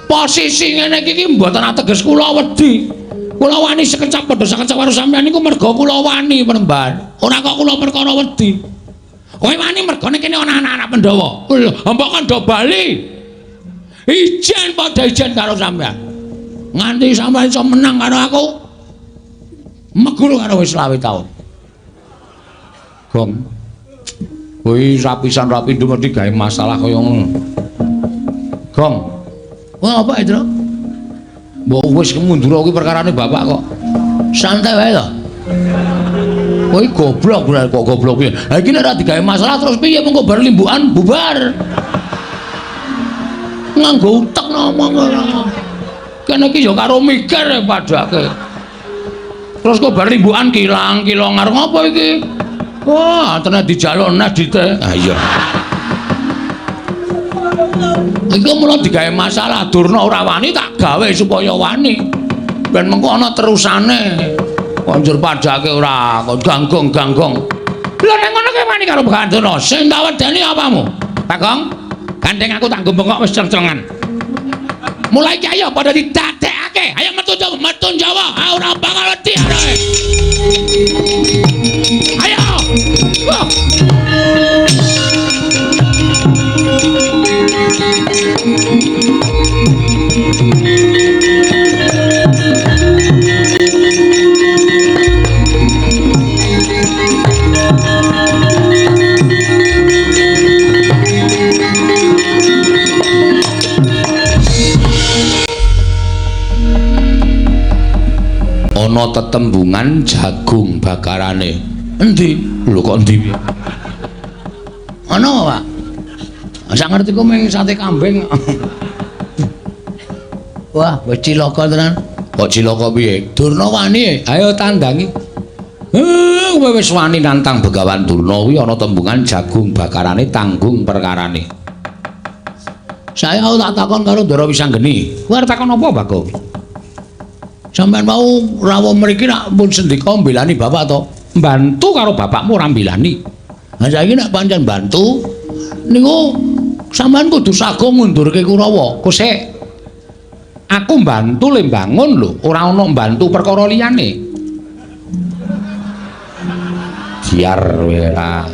Posisi ngene iki mboten ateges kula wedi. Kula wani sekecap padha sekecap karo sampeyan niku merga kula wani penemban. Ora kok kula perkara wedi. Kowe wani mergane kene ana anak-anak Pandhawa. Lho, mbok kon do bali. Ijen padha ijen karo sampeyan. Nganti sampeyan iso menang karo aku. Meguru karo wis 25 taun. Gong. Kuwi rapisan rapi mesti gawe masalah kaya ngono. Gong. Wah, apa itu? Mbok wis mundur kuwi perkarane bapak kok. Santai wae to. Kowe goblok kok goblok piye. Ha iki nek ora digawe masalah terus piye mengko bar limbukan bubar. Nganggo utek ngomong ora. Kene iki ya karo mikir padake. Terus kok bar limbukan kilang-kilong arep ngopo iki? Wah, tenan dijaluk nes dite. Ha iya. Iku mula digawe masalah Durna ora wani tak gawe supaya wani. Ben mengko ana terusane. Kok njur padake ora kok ganggong-ganggong. Lha nek ngono kowe wani karo Begawan Durna, sing tak wedeni apamu? Bagong, gandeng aku tak nggo bengok wis ceng-cengan. Mulai iki ayo padha didadekake. Ayo metu Jawa, metu Jawa. Ah ora bakal wedi arek. Ayo. Wah. Ana tetembungan jagung bakarane. Endi? Lho kok endi? Ana apa, Pak? Sak ngerti ku mung sate kambing. Wah, wis cilaka tenan. Kok cilaka piye? Durna wani. Ayo tandangi. Kowe wis wani nantang Begawan Durna kuwi ana tembungan jagung bakarane tanggung perkarane. Saya tak takon karo Ndara Wisanggeni. Kowe arep takon apa, Bagong? Sampeyan mau rawuh mriki nak pun sendika mbelani bapak to? Mbantu karo bapakmu ora mbelani. Lah saiki nek pancen bantu niku sampeyan kudu sago ngundurke Kurawa. Kosek. Aku mbantu le mbangun lho, ora ana mbantu perkara liyane. Biar ora.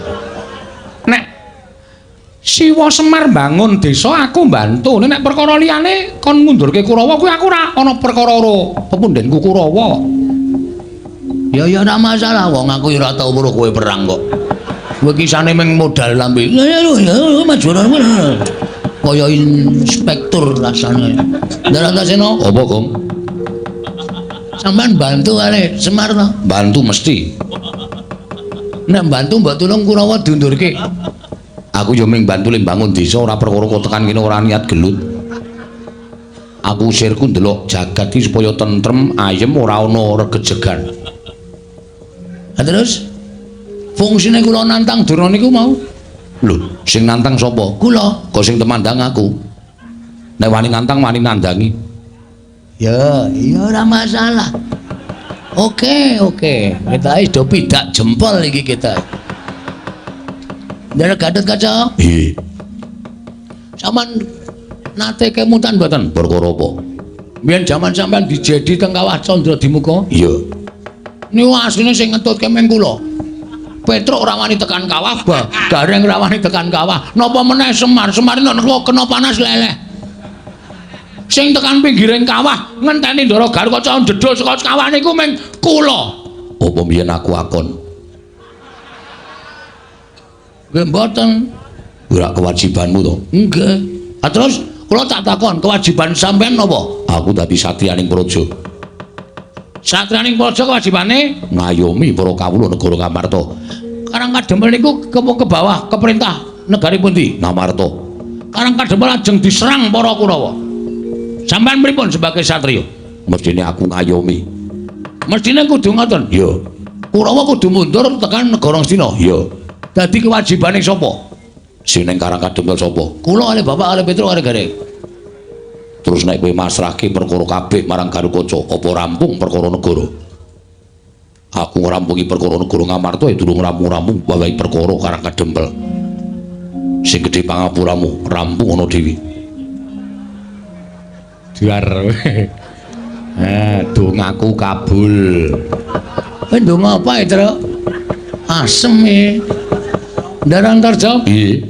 Nek Siwa Semar mbangun desa aku mbantu, nek perkara liyane kon ngundurke Kurawa kuwi aku ora ana perkara karo pepundenku Kurawa. Ya ya ora masalah wong aku ya ora tau weruh kowe perang kok. Kowe kisane mung modal lambe. Ya ya ya maju. Kaya inspektur rasane. Ndara Antasena, apa, Gong? Sampeyan bantu kali Semar to? Bantu mesti. Nek bantu mbok tulung Kurawa diundurke. Aku yo mung bantu le mbangun desa ora perkara kok tekan kene ora niat gelut. Aku sirku ndelok jagat iki supaya tentrem, ayem ora ana regejegan. Lah terus fungsine kula nantang Durna niku mau. Lho, sing nantang sapa? Kula. Kok sing temandang aku. Nek wani nantang wani nandangi. Ya, iya ora masalah. Oke, oke. Kita wis do pidak jempol iki kita. Ndara Gatotkaca. Nggih. Sampeyan nate kemutan mboten? Perkara apa? Biyen jaman sampeyan dijedi teng Kawah Candra Dimuka. Iya. Niku asline sing ngetutke meng kula. Petruk ora wani tekan kawah, Gareng ora wani tekan kawah. Napa meneh Semar? Semar nek kena panas leleh. Sing tekan pinggiring kawah ngenteni Ndara Gatotkaca ndedul saka kawah niku meng kula. Apa mbiyen aku akon? Nggih mboten. Ora kewajibanmu to? Nggih. Ah terus kula tak takon, kewajiban sampean napa? Aku dadi satriyaning praja. Satriyaning praja kewajibane ngayomi para kawula negara Ngamarta. Karang Kadempel niku ke bawah ke perintah negari pundi? Ngamarta. Karang Kadempel lajeng diserang para Kurawa. Sampean pripun sebagai satriya? Mestine aku ngayomi. Mestine kudu ngoten. Iya. Kurawa kudu mundur tekan negara Ngastina. Iya. Dadi kewajibane sapa? Sing ning Karang Kadempel sapa? Kula kalih bapak kalih Petruk kalih Gareng. Terus nek kowe masrahke perkara kabeh marang Gatotkaca, apa rampung perkara negara? Aku ngrampungi perkara negara Ngamarta ya durung rampung-rampung wae perkara Karang Kadempel. Sing gedhe pangapuramu, rampung ana dhewe. Duar. Dongaku kabul. Kowe ndonga apa, Truk? Asem e. Ndara Antarja? Nggih.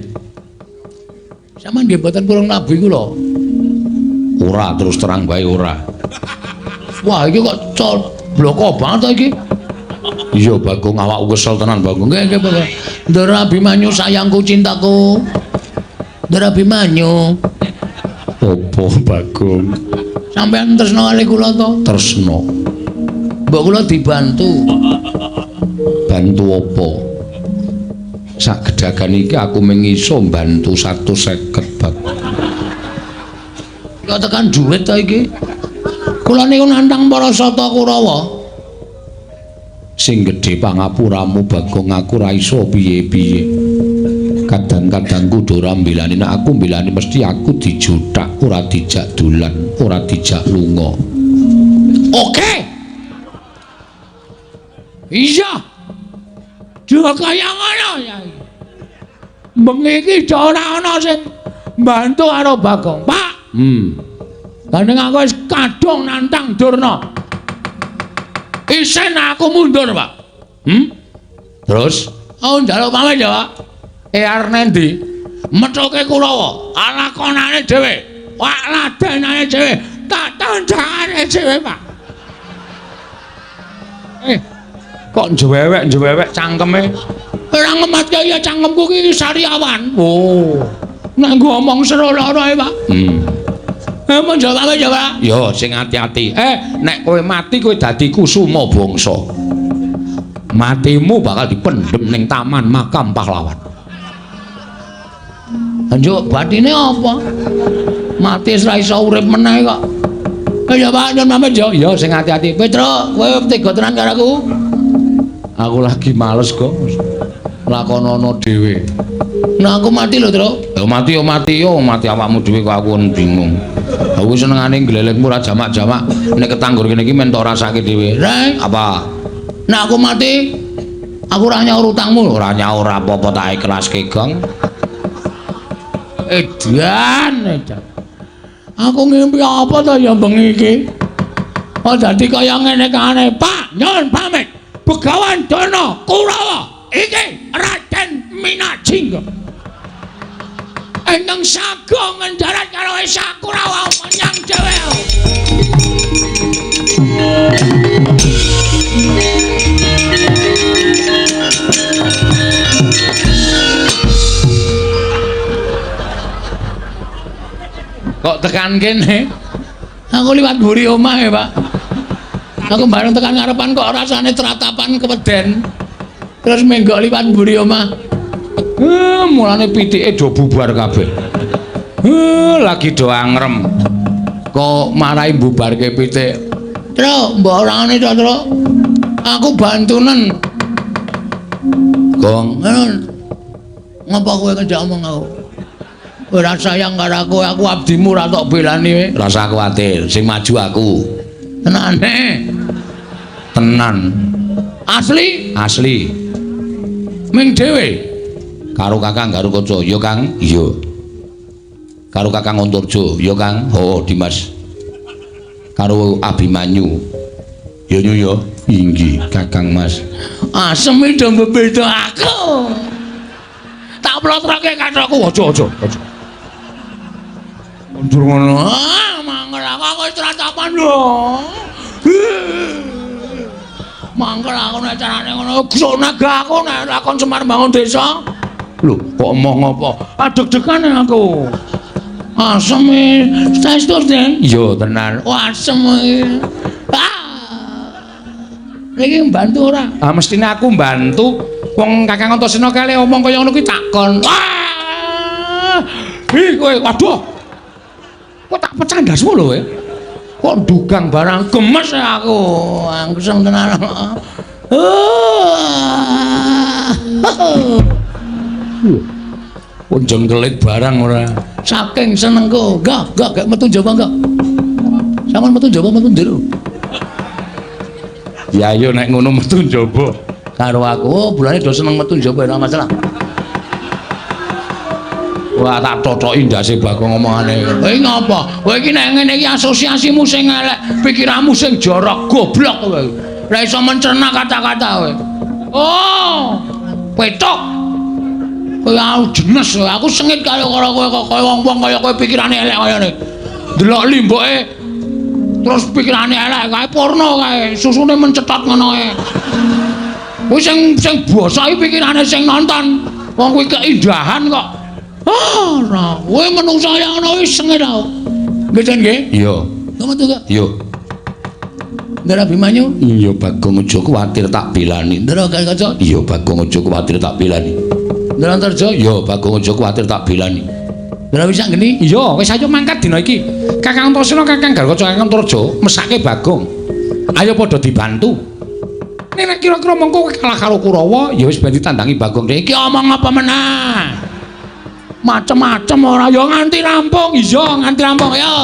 Sampeyan nggih mboten purung nabi kula. Ora, terus terang bae ora. Wah, iki kok bloko banget to iki. Iya, Bagong, awakku kesel tenan, Bagong. Nggih, nggih, Bagong. Ndara Abimanyu sayangku cintaku. Ndara Abimanyu. Apa, Bagong? Sampeyan tresna kali kula to? Tresna. Mbok kula dibantu. Bantu apa? Sak gedagan iki aku mung iso mbantu 150, Bagong. Kok tekan duit to iki? Kula niku nantang para sata Kurawa. Sing gedhe pangapuramu, Bagong, aku ora iso piye-piye. Kadang-kadang kudu ora mbelani, nek aku mbelani mesti aku dijuthak, ora dijak dolan, ora dijak lunga. Oke. Iya. Dua kaya ngono ya. Bengi iki ora ana sing mbantu karo Bagong. Pak. Gandeng aku wis kadung nantang Durna. Isen aku mundur, Pak. Terus? Aku njaluk pamit ya, Pak. Arep nendi? Methuke Kurawa, lakonane dhewe. Wak ladenane dhewe, tak tandangane dhewe, Pak. Kok njewewek-njewewek cangkeme? Ora ngematke ya cangkemku ki sariawan. Oh. Nek nggo omong seru lara ae, Pak. Mun jawab ya, Pak. Ya, sing ati-ati. Nek kowe mati kowe dadi kusuma bangsa. Matimu bakal dipendhem ning taman makam pahlawan. Njuk batine apa? Mati wis ra iso urip meneh kok. Ya Pak, nyun pamit ya. Ya sing ati-ati. Petro, kowe tega tenan karo aku. Aku lagi males kok. Lakonono dhewe. Nah aku mati lho, Tru. Ya mati yo mati yo, mati awakmu dhewe kok aku bingung. Aku senengane glelengmu ora jamak-jamak. Nek ketanggur kene iki men tok rasake dhewe. Reng, apa? Nek aku mati, aku ora nyaur utangmu. Ora nyaur apa-apa tak ikhlaske, Gong. Edan, edan. Aku ngimpi apa to ya bengi iki? Oh dadi kaya ngene kae. Pak, nyuwun pamit. Begawan Durna Kurawa iki Raden Minajingga. Ingkang saga ngendarat karo Esa Kurawa menyang dhewe. Kok tekan kene? Aku liwat mburi omah ya, Pak. Aku bareng tekan ngarepan kok rasane tratapan keweden. Terus menggok liwat mburi omah. Mulane pitike do bubar kabeh. Lagi do angrem. Kok marai bubarke pitik. Tru, mbok orangane to, Tru. Aku bantunen. Gong, ngapa kowe ngejak omong aku? Ora sayang karo aku, aku abdimu ora tok belani kowe. Rasa kuwatir, sing maju aku. Tenane. Tenan. Asli? Asli. Ming dhewe. Karo Kakang Garukaca, ya Kang? Iya. Karo Kakang Antarja, ya Kang? Oh, Dimas. Karo Abimanyu. Ya nyu ya. Inggih, Kakang Mas. Asem do mbebeda aku. Tak plotroke kathokku, aja aja aja. Mundur ngono. Ah, mangkel aku wis tratapan lho. Mangkel aku nek carane ngono, gesok naga aku nek lakon Semar bangun desa. Lho, kok emoh ngopo? Adeg-degan aku. Asem e. Saestu, Den? Iya, tenan. Oh, asem iki. Ah. Iki mbantu ora? Ah, mestine aku mbantu. Wong Kakang Antasena kale omong kaya ngono kuwi takon. Wah! Ih, kowe waduh. Kok tak pecah ndasmu lho kowe. Kok ndugang barang gemes aku. Angseng tenan. Kok jengkelit barang ora. Saking senengku. Enggak, metu njaba enggak. Sampeyan metu njaba metu njero. Ya ayo nek ngono metu njaba. Karo aku, oh, bulane do seneng metu njaba ora masalah. Wah, tak totoki ndase Bagong omongane. Kowe ngapa? Kowe iki nek ngene iki asosiasimu sing elek, pikiranmu sing jorok, goblok kowe. Ora iso mencerna kata-kata kowe. Oh, petok. Kowe aku jenes, aku sengit karo kowe kok kaya wong-wong kaya kowe pikirane elek kaya ngene. Delok limbuke terus pikirane elek kae porno kae, susune mencetot ngono kae. Kuwi sing sing basa iki pikirane sing nonton. Wong kuwi keindahan kok. Ah, ora. Kowe menungsa yang ngono wis sengit aku. Nggih, Jan nggih? Iya. Metu kok? Iya. Ndara Abimanyu? Iya, Bagong aja kuwatir tak belani. Ndara Garukaca? Iya, Bagong aja kuwatir tak belani. Ndara Antarja? Iya, Bagong aja kuwatir tak belani. Ndara Wisanggeni? Iya, wis ayo mangkat dina iki. Kakang Antasena, Kakang Garukaca, Kakang Antarja mesake Bagong. Ayo padha dibantu. Nek kira-kira mengko kowe kalah karo Kurawa, ya wis ben ditandangi Bagong. Iki omong apa meneh? Macem-macem ora ya nganti rampung. Iya, nganti rampung ya.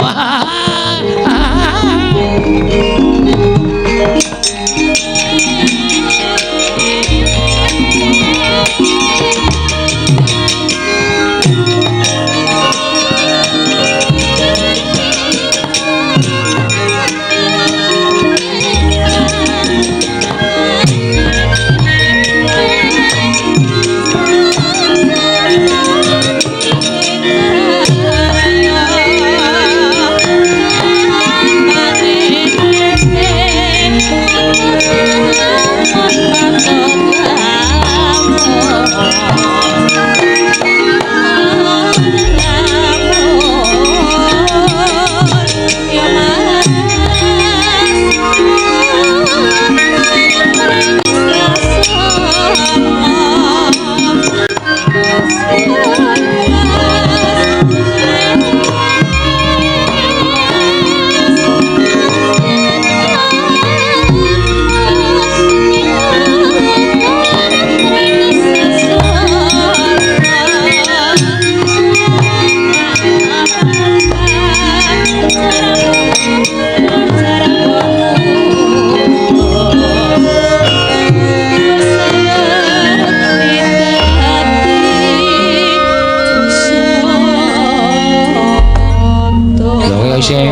Kowe isih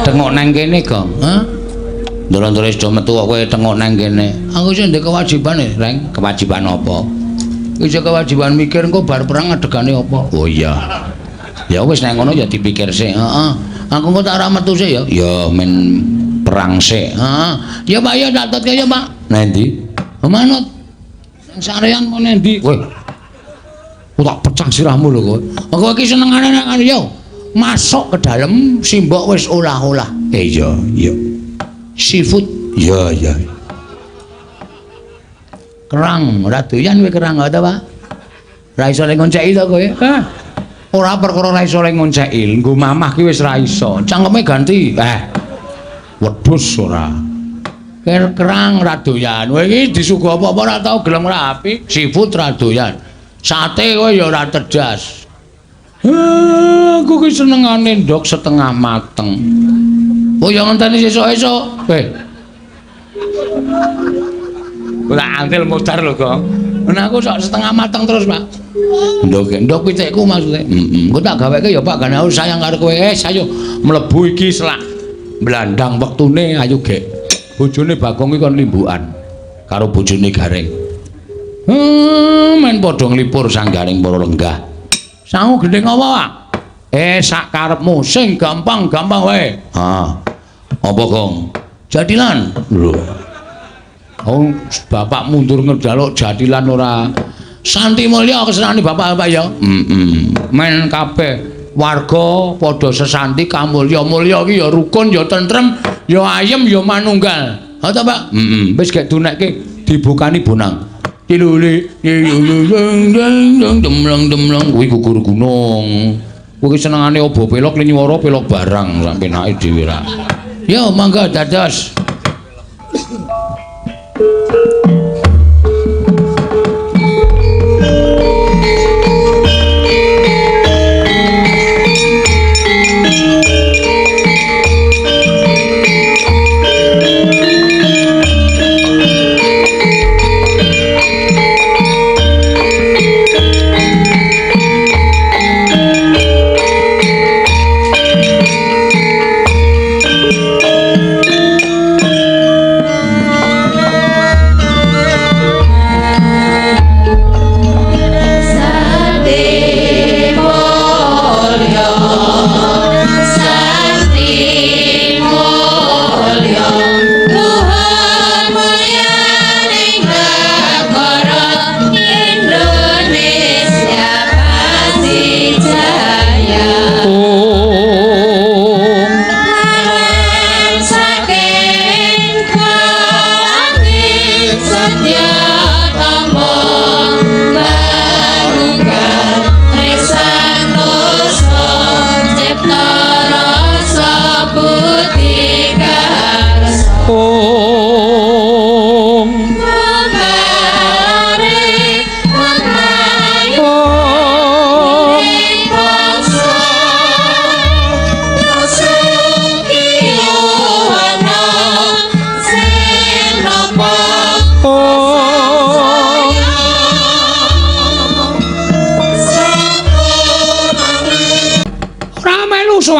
tengok nang kene, Gong? Hah? Ndoro-ndoro wis do metu kok kowe tengok nang kene. Aku isih ndek kewajiban e, Reng. Kewajiban apa? Isih kewajiban mikir engko bar perang adegane apa. Oh iya. Ya wis nek ngono ya dipikir sik. Heeh. Aku engko tak ora metu sik ya. Ya men perang sik. Heeh. Ya Pak ya tak tutke ya Pak. Nang ndi? Manut. Nang sarean mau nang ndi? Kowe. Aku tak pecah sirahmu lho kowe. Kowe iki senengane nang yo. Masuk ke dalam simbok wis olah-olah. Iya, iya. Seafood. Iya, iya. Kerang, ora doyan kowe kerang ta, Pak? Ora iso lek ngonceki to kowe? Hah. Ora perkara ora iso lek ngonceki, nggo mamah ki wis ora iso. Cangkeme ganti. Wedhus ora. Kerang ora doyan. Kowe iki disuguh apa-apa ora tau gelem ora apik. Seafood ora doyan. Sate kowe ya ora cerdas. Aku ki senengane ndok setengah mateng. Oh ya ngenteni sesuk-esuk. Ora antil modar lho, Gong. Nah aku sok setengah mateng terus, Pak. Ndok ndok pitikku maksudnya. Heeh. Engko tak gaweke ya, Pak, gane aku sayang karo kowe. Ayo mlebu iki selak blandang wektune ayo gek. Bojone Bagong iki kon limbukan karo bojone Gareng. Men padha nglipur sang Gareng para lenggah. Sangu gendheng apa, Pak? Sak karepmu sing gampang-gampang wae. Ha. Apa, Gong? Jatilan. Lho. Oh, bapak mundur njaluk jatilan ora. Santi mulya kesenane bapak-bapak ya. Heeh. Men kabeh warga padha sesanti kamulya. Mulya iki ya rukun, ya tentrem, ya ayem, ya manunggal. Ha ta, Pak? Heeh. Wis gek dunekke dibukani bonang. Tilule demleng-demleng kuwi gugur gunung. Kuwi senengane obo pelok linyuwara pelok barang sak penake dhewe ra. Yo mangga dados.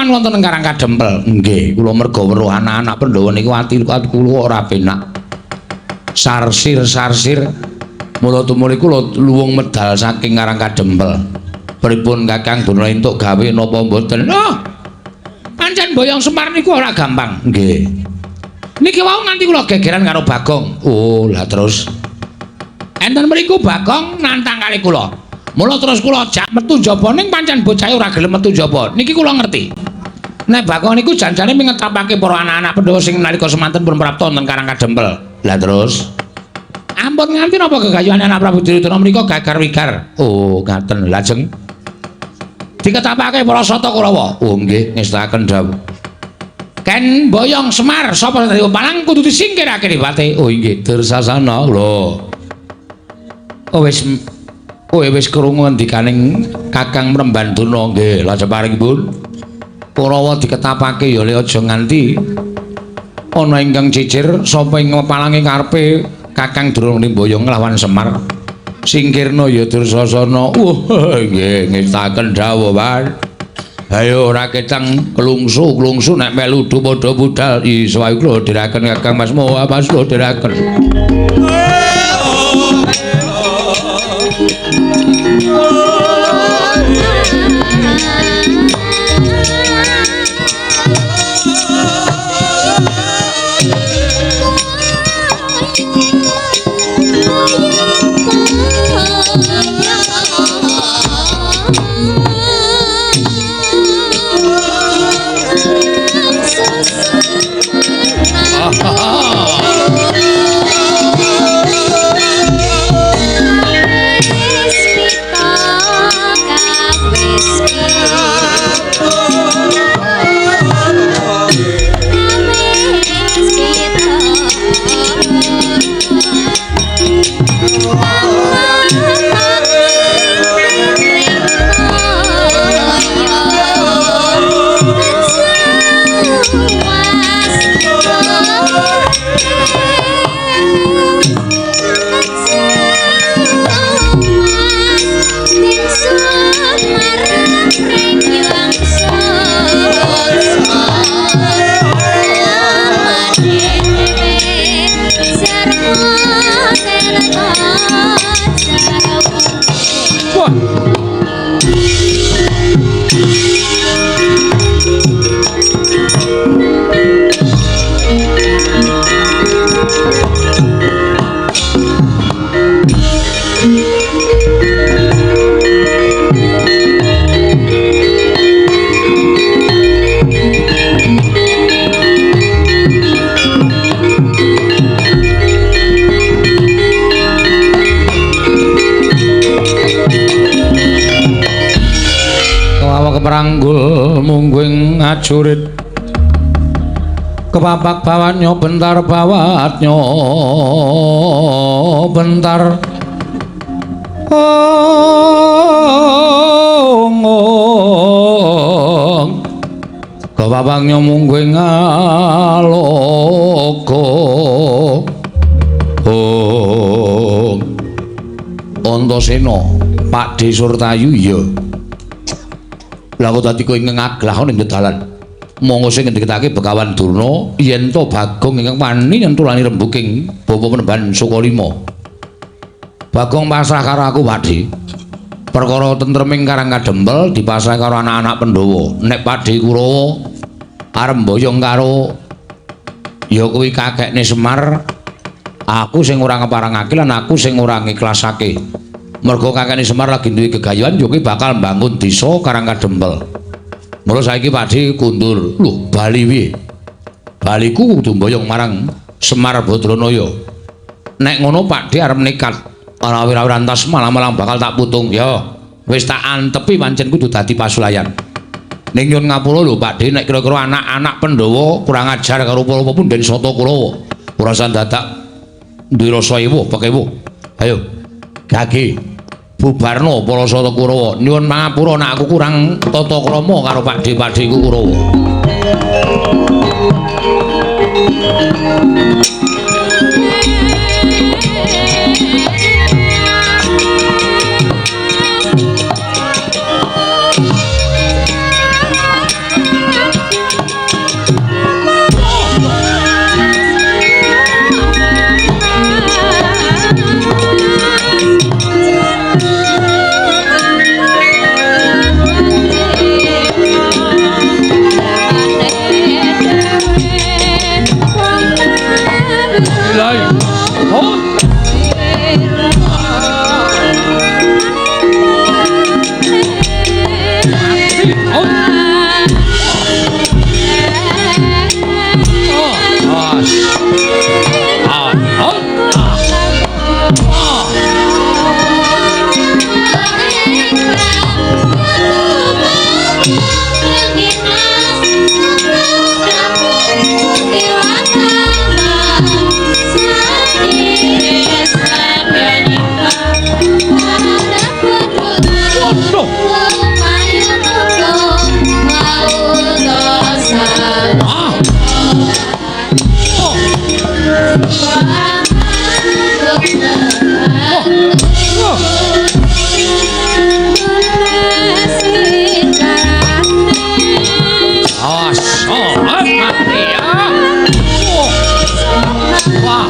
Wonten ing Karang Kadempel. Nggih, kula merga weruh anak-anak Pandhawa niku ati kula ora penak. Sarsir-sarsir mula tumuli kula luwung medal saking Karang Kadempel. Pripun Kakang Durna entuk gawe napa mboten? Oh. Pancen boyong Semar niku ora gampang. Nggih. Niki wau nganti kula gegeran karo Bagong. Oh, lah terus enten mriku Bagong nantang kali kula. Mula terus kula jak metu njaba ning pancen bocahe ora gelem metu njaba. Niki kula ngerti. Nek Bagong niku janjane mengetapake para anak-anak Pandhawa sing nalika semanten pun prapta wonten Karang Kadempel. Lah terus ampun nganti napa gegayuhan anak Prabu Duryudana menika gagar wigar. Oh, ngaten. Lajeng diketapake para Sata Kurawa. Oh nggih, ngestakaken dawuh. Ken boyong Semar sapa dadi palang kudu disingkirake dipate. Oh nggih, Dursasana lho. Oh wis kowe wis krungu ngendikaning Kakang Mremban Durna nggih, lajeng paringipun Kurawa diketapake ya le aja nganti ana ingkang jejer sapa ing palange karepe Kakang Durna mboyong nglawan Semar. Singkirna ya Dursasana. Wah, nggih ngestaken dawuh, Pak. Ayo ora ketang klungsu-klungsu nek melu padha budal. Iswayu kula dherekaken Kakang Mas Moha Mas kula dherekaken. Keparanggul mungguing ajurit kepapak bawatnya bentar bawatnya bentar ong ong kepapaknya mungguing aloka ong Antasena Pakdhe Surtayu iya. Lah kok dadi kowe ngaglah ning dalan. Monggo sing ngendikake Begawan Durna yen to Bagong ingkang wani nyentulani rembuking bapa Penemban Sukalima. Bagong pasrah karo aku, Pakdhe. Perkara tentreming Karang Kadempel dipasrah karo anak-anak Pandhawa. Nek Pakdhe Kurawa arep mboyong karo ya kuwi kakekne Semar, aku sing ora ngeparangake lan aku sing ora ngiklasake. Mergo kakekne Semar lagi duwe gegayuhan yo kuwi bakal mbangun desa Karang Kadempel. Mula saiki Pakdhe kundur. Lho, bali piye? Baliku kudu mboyong marang Semar Badranaya. Nek ngono Pakdhe arep nekat. Ora wira-wirantas malang-malang bakal tak putung. Ya, wis tak antepi pancen kudu dadi pasulayan. Ning nyun ngapura lho Pakdhe, nek kira-kira anak-anak Pandhawa kurang ajar karo para punden Sata Kurawa. Ora usah dadak duwe rasa ewuh pekewuh. Ayo, gage. Bubarno para Sata Kurawa. Nyuwun pangapura nek aku kurang tata krama karo pakdhe-pakdheku Kurawa. Awas. Oh, mati ya. Wah.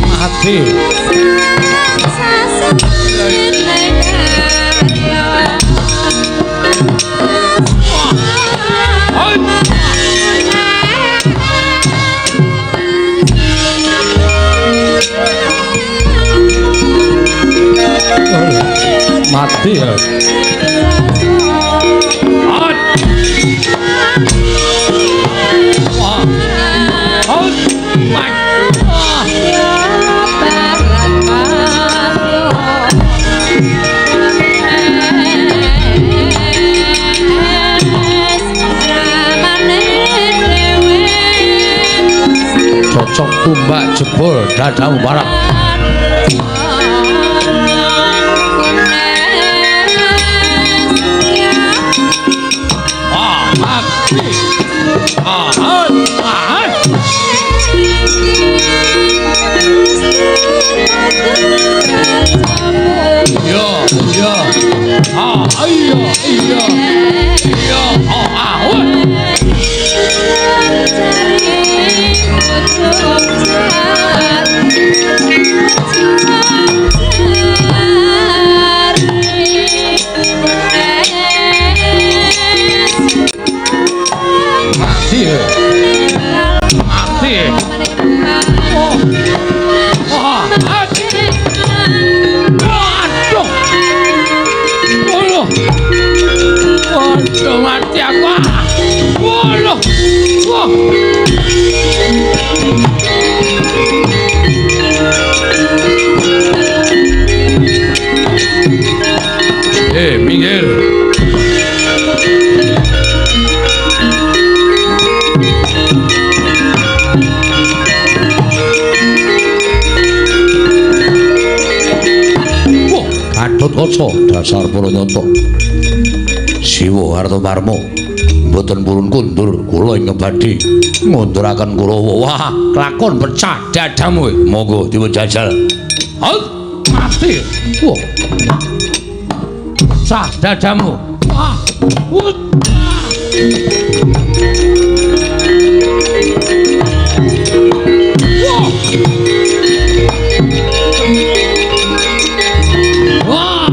Mati. Mati ya. Cocok tumbak jebol dadamu parah. Iya, iya. Ah, iya, iya. Iya, oh, ah. Mati. Mati. Oh. Oh. Aduh. Waduh. Waduh, mati aku. Waduh. Wah. Minggir. Wah, Gatotkaca dasar para nyata. Siwa Artomarma mboten purun kundur kula ingkang badhe ngunduraken Kurawa. Wah, kelakon pecah dadamu. Monggo dipun jajal. Mati. Wah. Pecah dadamu. Wah. Wah. Wah.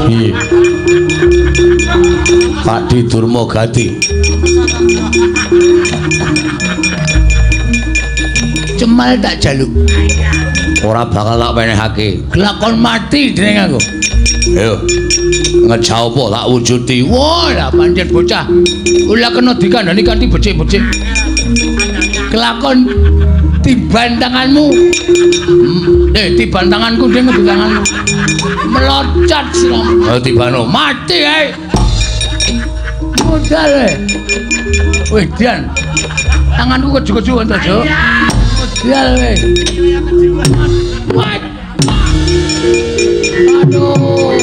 Piye? Pak Di Durma Gati. Cemal tak jaluk. Ora bakal tak penehake. Kelakon mati dening aku. Ayo. Ngejauh apa tak wujudi. Wah, lah pancen bocah. Ora kena dikandani kanthi becik-becik. Kelakon tiban tanganmu. Tiban tanganku ding di tanganmu. Meloncat sira. Ayo tibano mati ae. Modal e. Wih, Dian. Tanganku keju-keju Antaja. Modal e. Aduh.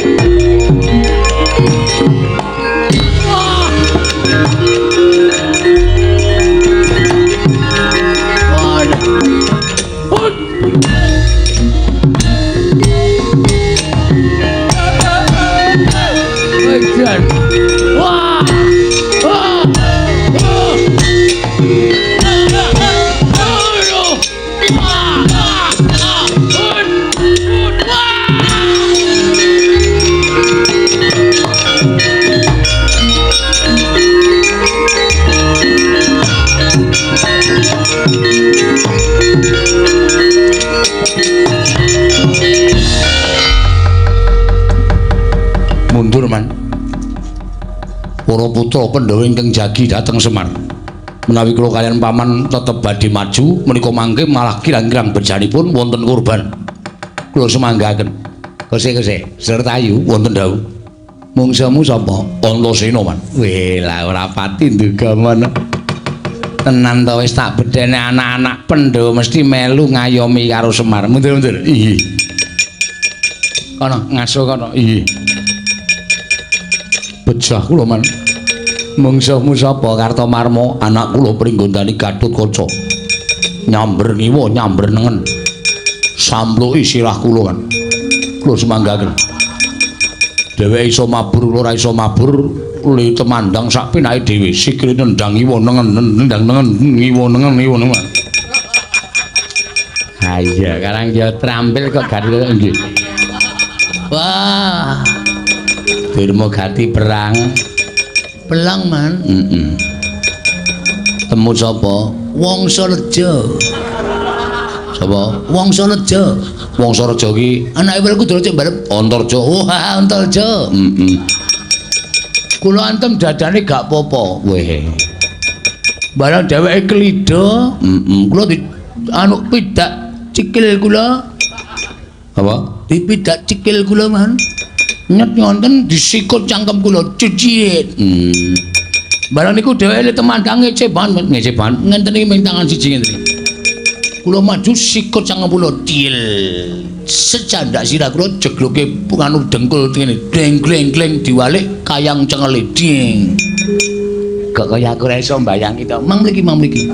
Mundur man. Para putra Pandhawa ingkang jagi dhateng Semar. Menawi kula kaliyan paman tetep badhe maju menika mangke malah kirang-kirang bejanipun wonten korban. Kula sumanggaken. Kose-kose, Sertayu wonten dawuh. Mungsuhmu sapa? Antasena, Man. Weh, lah ora pati nduga mono. Tenan to wis tak bedhene anak-anak Pandhawa mesti melu ngayomi karo Semar. Mundur-mundur. Iya. Kono ngaso kono. Iya. Bejah kula, Man. Mungsuhmu sapa? Kartomarma, anak kula Pringgondani Gatotkaca. Nyamber ngiwa, nyamber nengen. Sampluki sirah kula, Man. Kula sumanggaken. Dheweke iso mabur, kula ora iso mabur, li temandang sak penake dhewe. Sikile nendang ngiwa nengen, nendang nengen, ngiwa nengen, ngiwa nengen. Ha iya, karang ya trampil kok gari nggih. Wah. Dirma gati perang. Pelang, Man. Heeh. Temu sapa? Wangsareja. Sapa? Wangsareja. Wangsareja ki anake Werkudara cek barep Antarja. Wah, Antarja. Heeh. Kula antem dadane gak apa-apa. Weh. Barang dheweke klida, heeh. Kula di anu pidak cikil kula. Apa? Dipidak cikil kula, Man. Nyet ngonten disikut cangkem kula cicit. Barang niku dheweke temandang ngece banget, ngece banget. Ngenten iki ming tangan siji ngenten iki. Kula maju sikut cangkem kula til. Secandak sirah kula jegloke anu dengkul ngene. Gleng gleng gleng diwalik kayang cengele ding. Kok kaya aku ora iso mbayangi to. Mang mriki, mang mriki.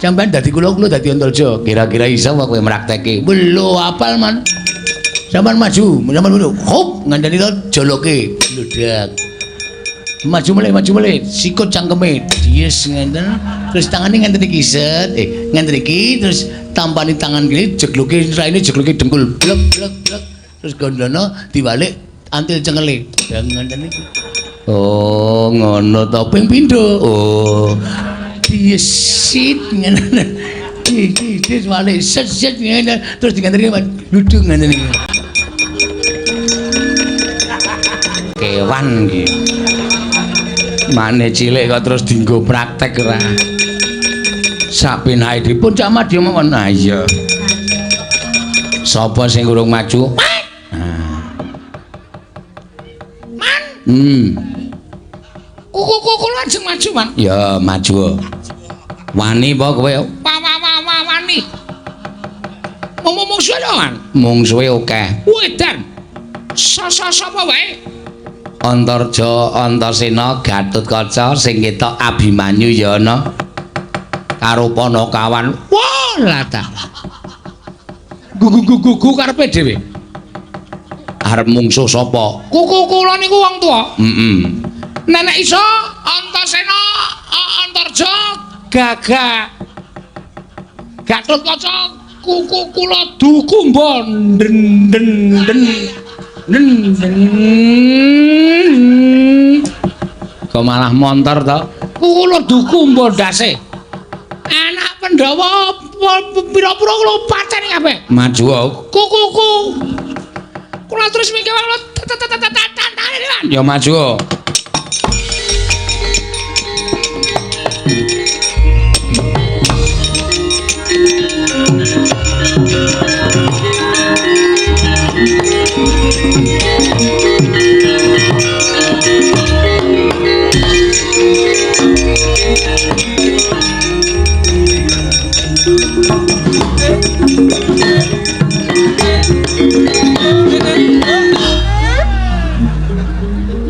Sampeyan dadi kula, kula dadi Antarja. Kira-kira iso apa kowe mrakteke? Lho, apal, Man. Sampeyan maju, sampeyan ngono. Hop, ngandani to joloke. Bludak. Maju melih, sikut cangkeme. Dies ngenten. Terus tangane ngenten iki set, ngenten iki terus tampani tangan kene jegloke raine jegloke dengkul. Blek blek blek. Terus gondono diwalik antil cengele. Ya ngenten iki. Oh, ngono to ping pindho. Oh. Dies sit ngene. Iki iki walik set set ngene terus diganteni gludung ngene iki. Kewan iki. Mane cilik kok terus dienggo praktek ora. Sak penake dipun Cak Madya mawon. Ha iya. Sapa sing urung maju? Man. Kuku kula ajeng maju, Man. Ya, maju. Wani apa kowe? Wani. Mungsuhe lho, Man. Mungsuhe akeh. Wedan. Sapa wae? Antarja, Antasena, Gatotkaca sing ketok Abimanyu ya ana. Karo Panakawan. Wah, lah ta. Gugu-gugu karepe dhewe. Arep mungsuh sapa? Kuku kula niku wong tuwa. Heeh. Nenek iso Antasena, Antarja, Gagah. Gatotkaca, kuku kula dukumba den den den. Den den. Kok malah montor to? Kuku kula dukumba ndase. Anak Pandhawa pira-pira kula pateni kabeh. Maju. Kuku-kuku. Kula terus mikir kula tantane. Ya maju.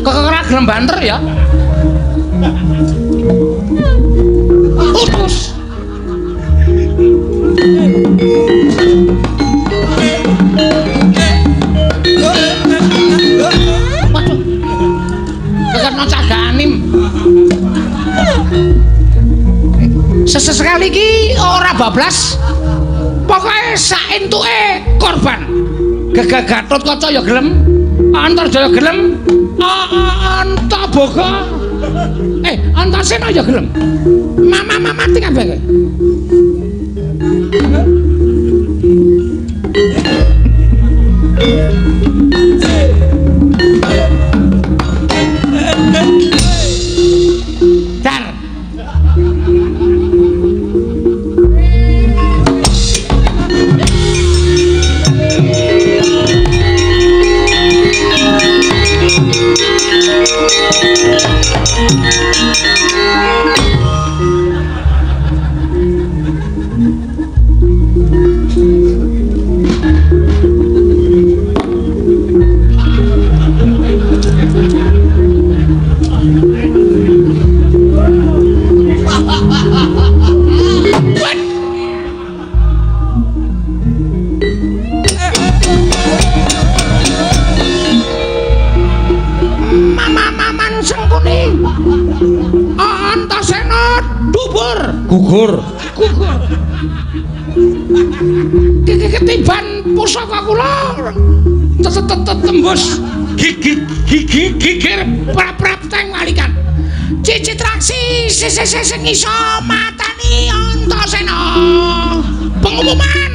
Kok ora gelem banter ya? Utus. Waduh. Kekena caganim. Sesekali iki ora bablas. Pokoke sak entuke korban. Gagah Gatotkaca ya gelem, Antarja ya gelem, Antaboga. Antasena ya gelem. Mama mati kabeh kowe. Gugur. Gugur. Ketiban pusaka kula tembus gigi gigir prap-prap teng walikan. Citraksi sing iso matani Antasena. Pengumuman.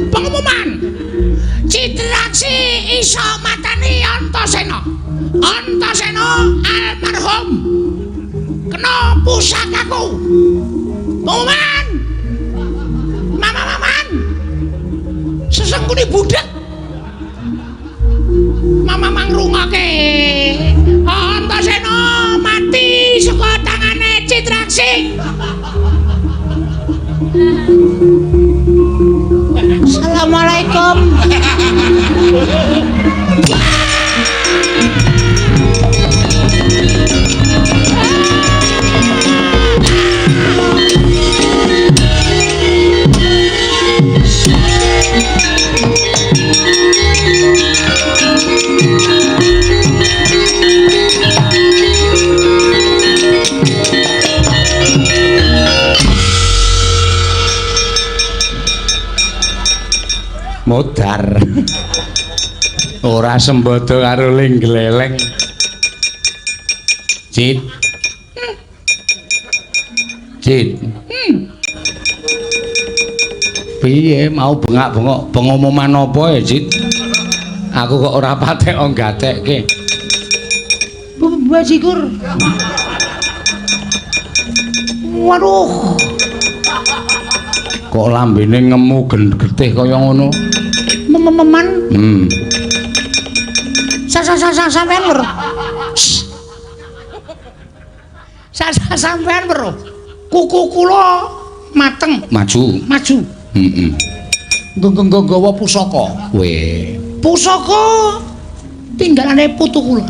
Pengumuman. Citraksi iso matani Antasena. Antasena almarhum kena pusakaku. Pengumuman. Mama-maman. Sesengkune budhek. Mama mangrungake. Antasena mati saka tangane Citraksi. Assalamualaikum. Modar. Ora sembodo karo ling gleleng. Cit. Cit. Piye mau bengak-bengok pengumuman apa ya, Cit? Aku kok ora patek gatekke. Bajigur. Waduh. Kok lambene ngemu getih kaya ngono? Mememan. Sampean weruh. Sampean weruh. Kuku kula mateng. Maju. Maju. Heeh. Nggawa pusaka. Weh. Pusaka tinggalane putu kula.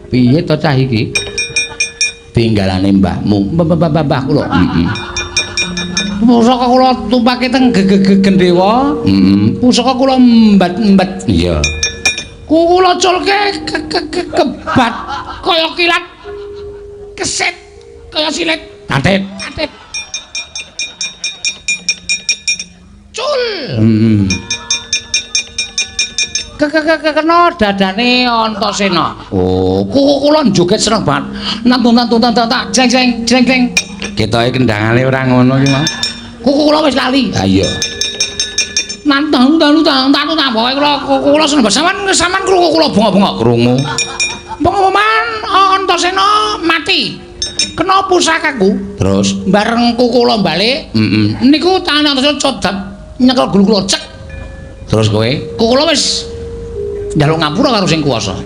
Piye to cah iki? Tinggalane mbahmu. Mbah kula. Heeh. Pusaka kula tumpake teng gendhewa. Heeh. Pusaka kula mbat-mbat. Iya. Kula culke kebat kaya kilat. Keset kaya silet. Tatit. Tatit. Cul. Heeh. Kena dadane Antasena. Oh, kuku kula joget seneng banget. Nantun tak jeng jeng jeng jeng. Ketoke kendangane ora ngono iki, Mas. Kuku kula wis lali. Ha iya. Nantun tantun tantun pokoke kula kuku kula seneng banget. Sampeyan krungu kula bengok-bengok krungu. Pengumuman Antasena mati. Kena pusakaku. Terus bareng kuku kula balik, heeh. Niku tangan Antasena codap nyekel gulu kula cek. Terus kowe? Kuku kula wis njaluk ngapura karo sing kuwasa.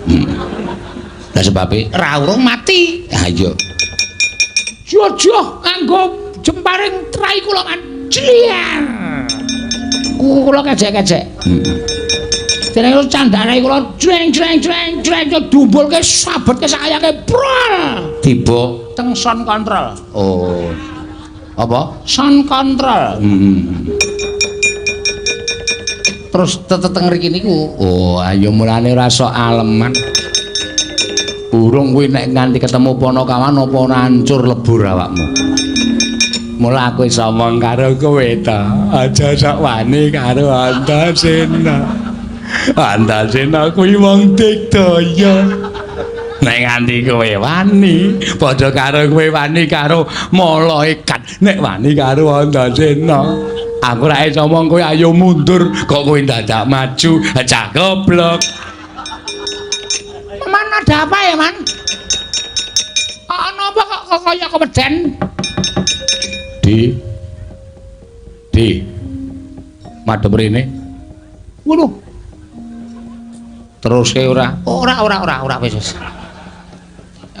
Lah sebabe ra urung mati. Ha iya. Jojoh nganggo jemparing trai kula kan. Jliar. Kuku kula kejek-kejek. Heeh. Dene candane kula jreng jreng jreng jreng dumbulke sabetke sayake prol. Tiba teng sound control. Oh. Apa? Sound control. Heeh. Terus teteng mriki niku. Oh, ayo mulane ora sok aleman. Burung kuwi nek nganti ketemu Panakawan apa ora hancur lebur awakmu. Mula aku iso omong karo kowe ta. Aja sok wani karo Antasena. Antasena kuwi wong digdaya. Nek nganti kowe wani, padha karo kowe wani karo malaikat. Nek wani karo Antasena, aku ora iso omong kowe ayo mundur, kok kowe dadak maju, cah goblok. Man, ada apa ya, Man? Ana apa kok kaya keweden? Di. Di. Madhep rene. Ngono. Teruske ora? Ora wis wis.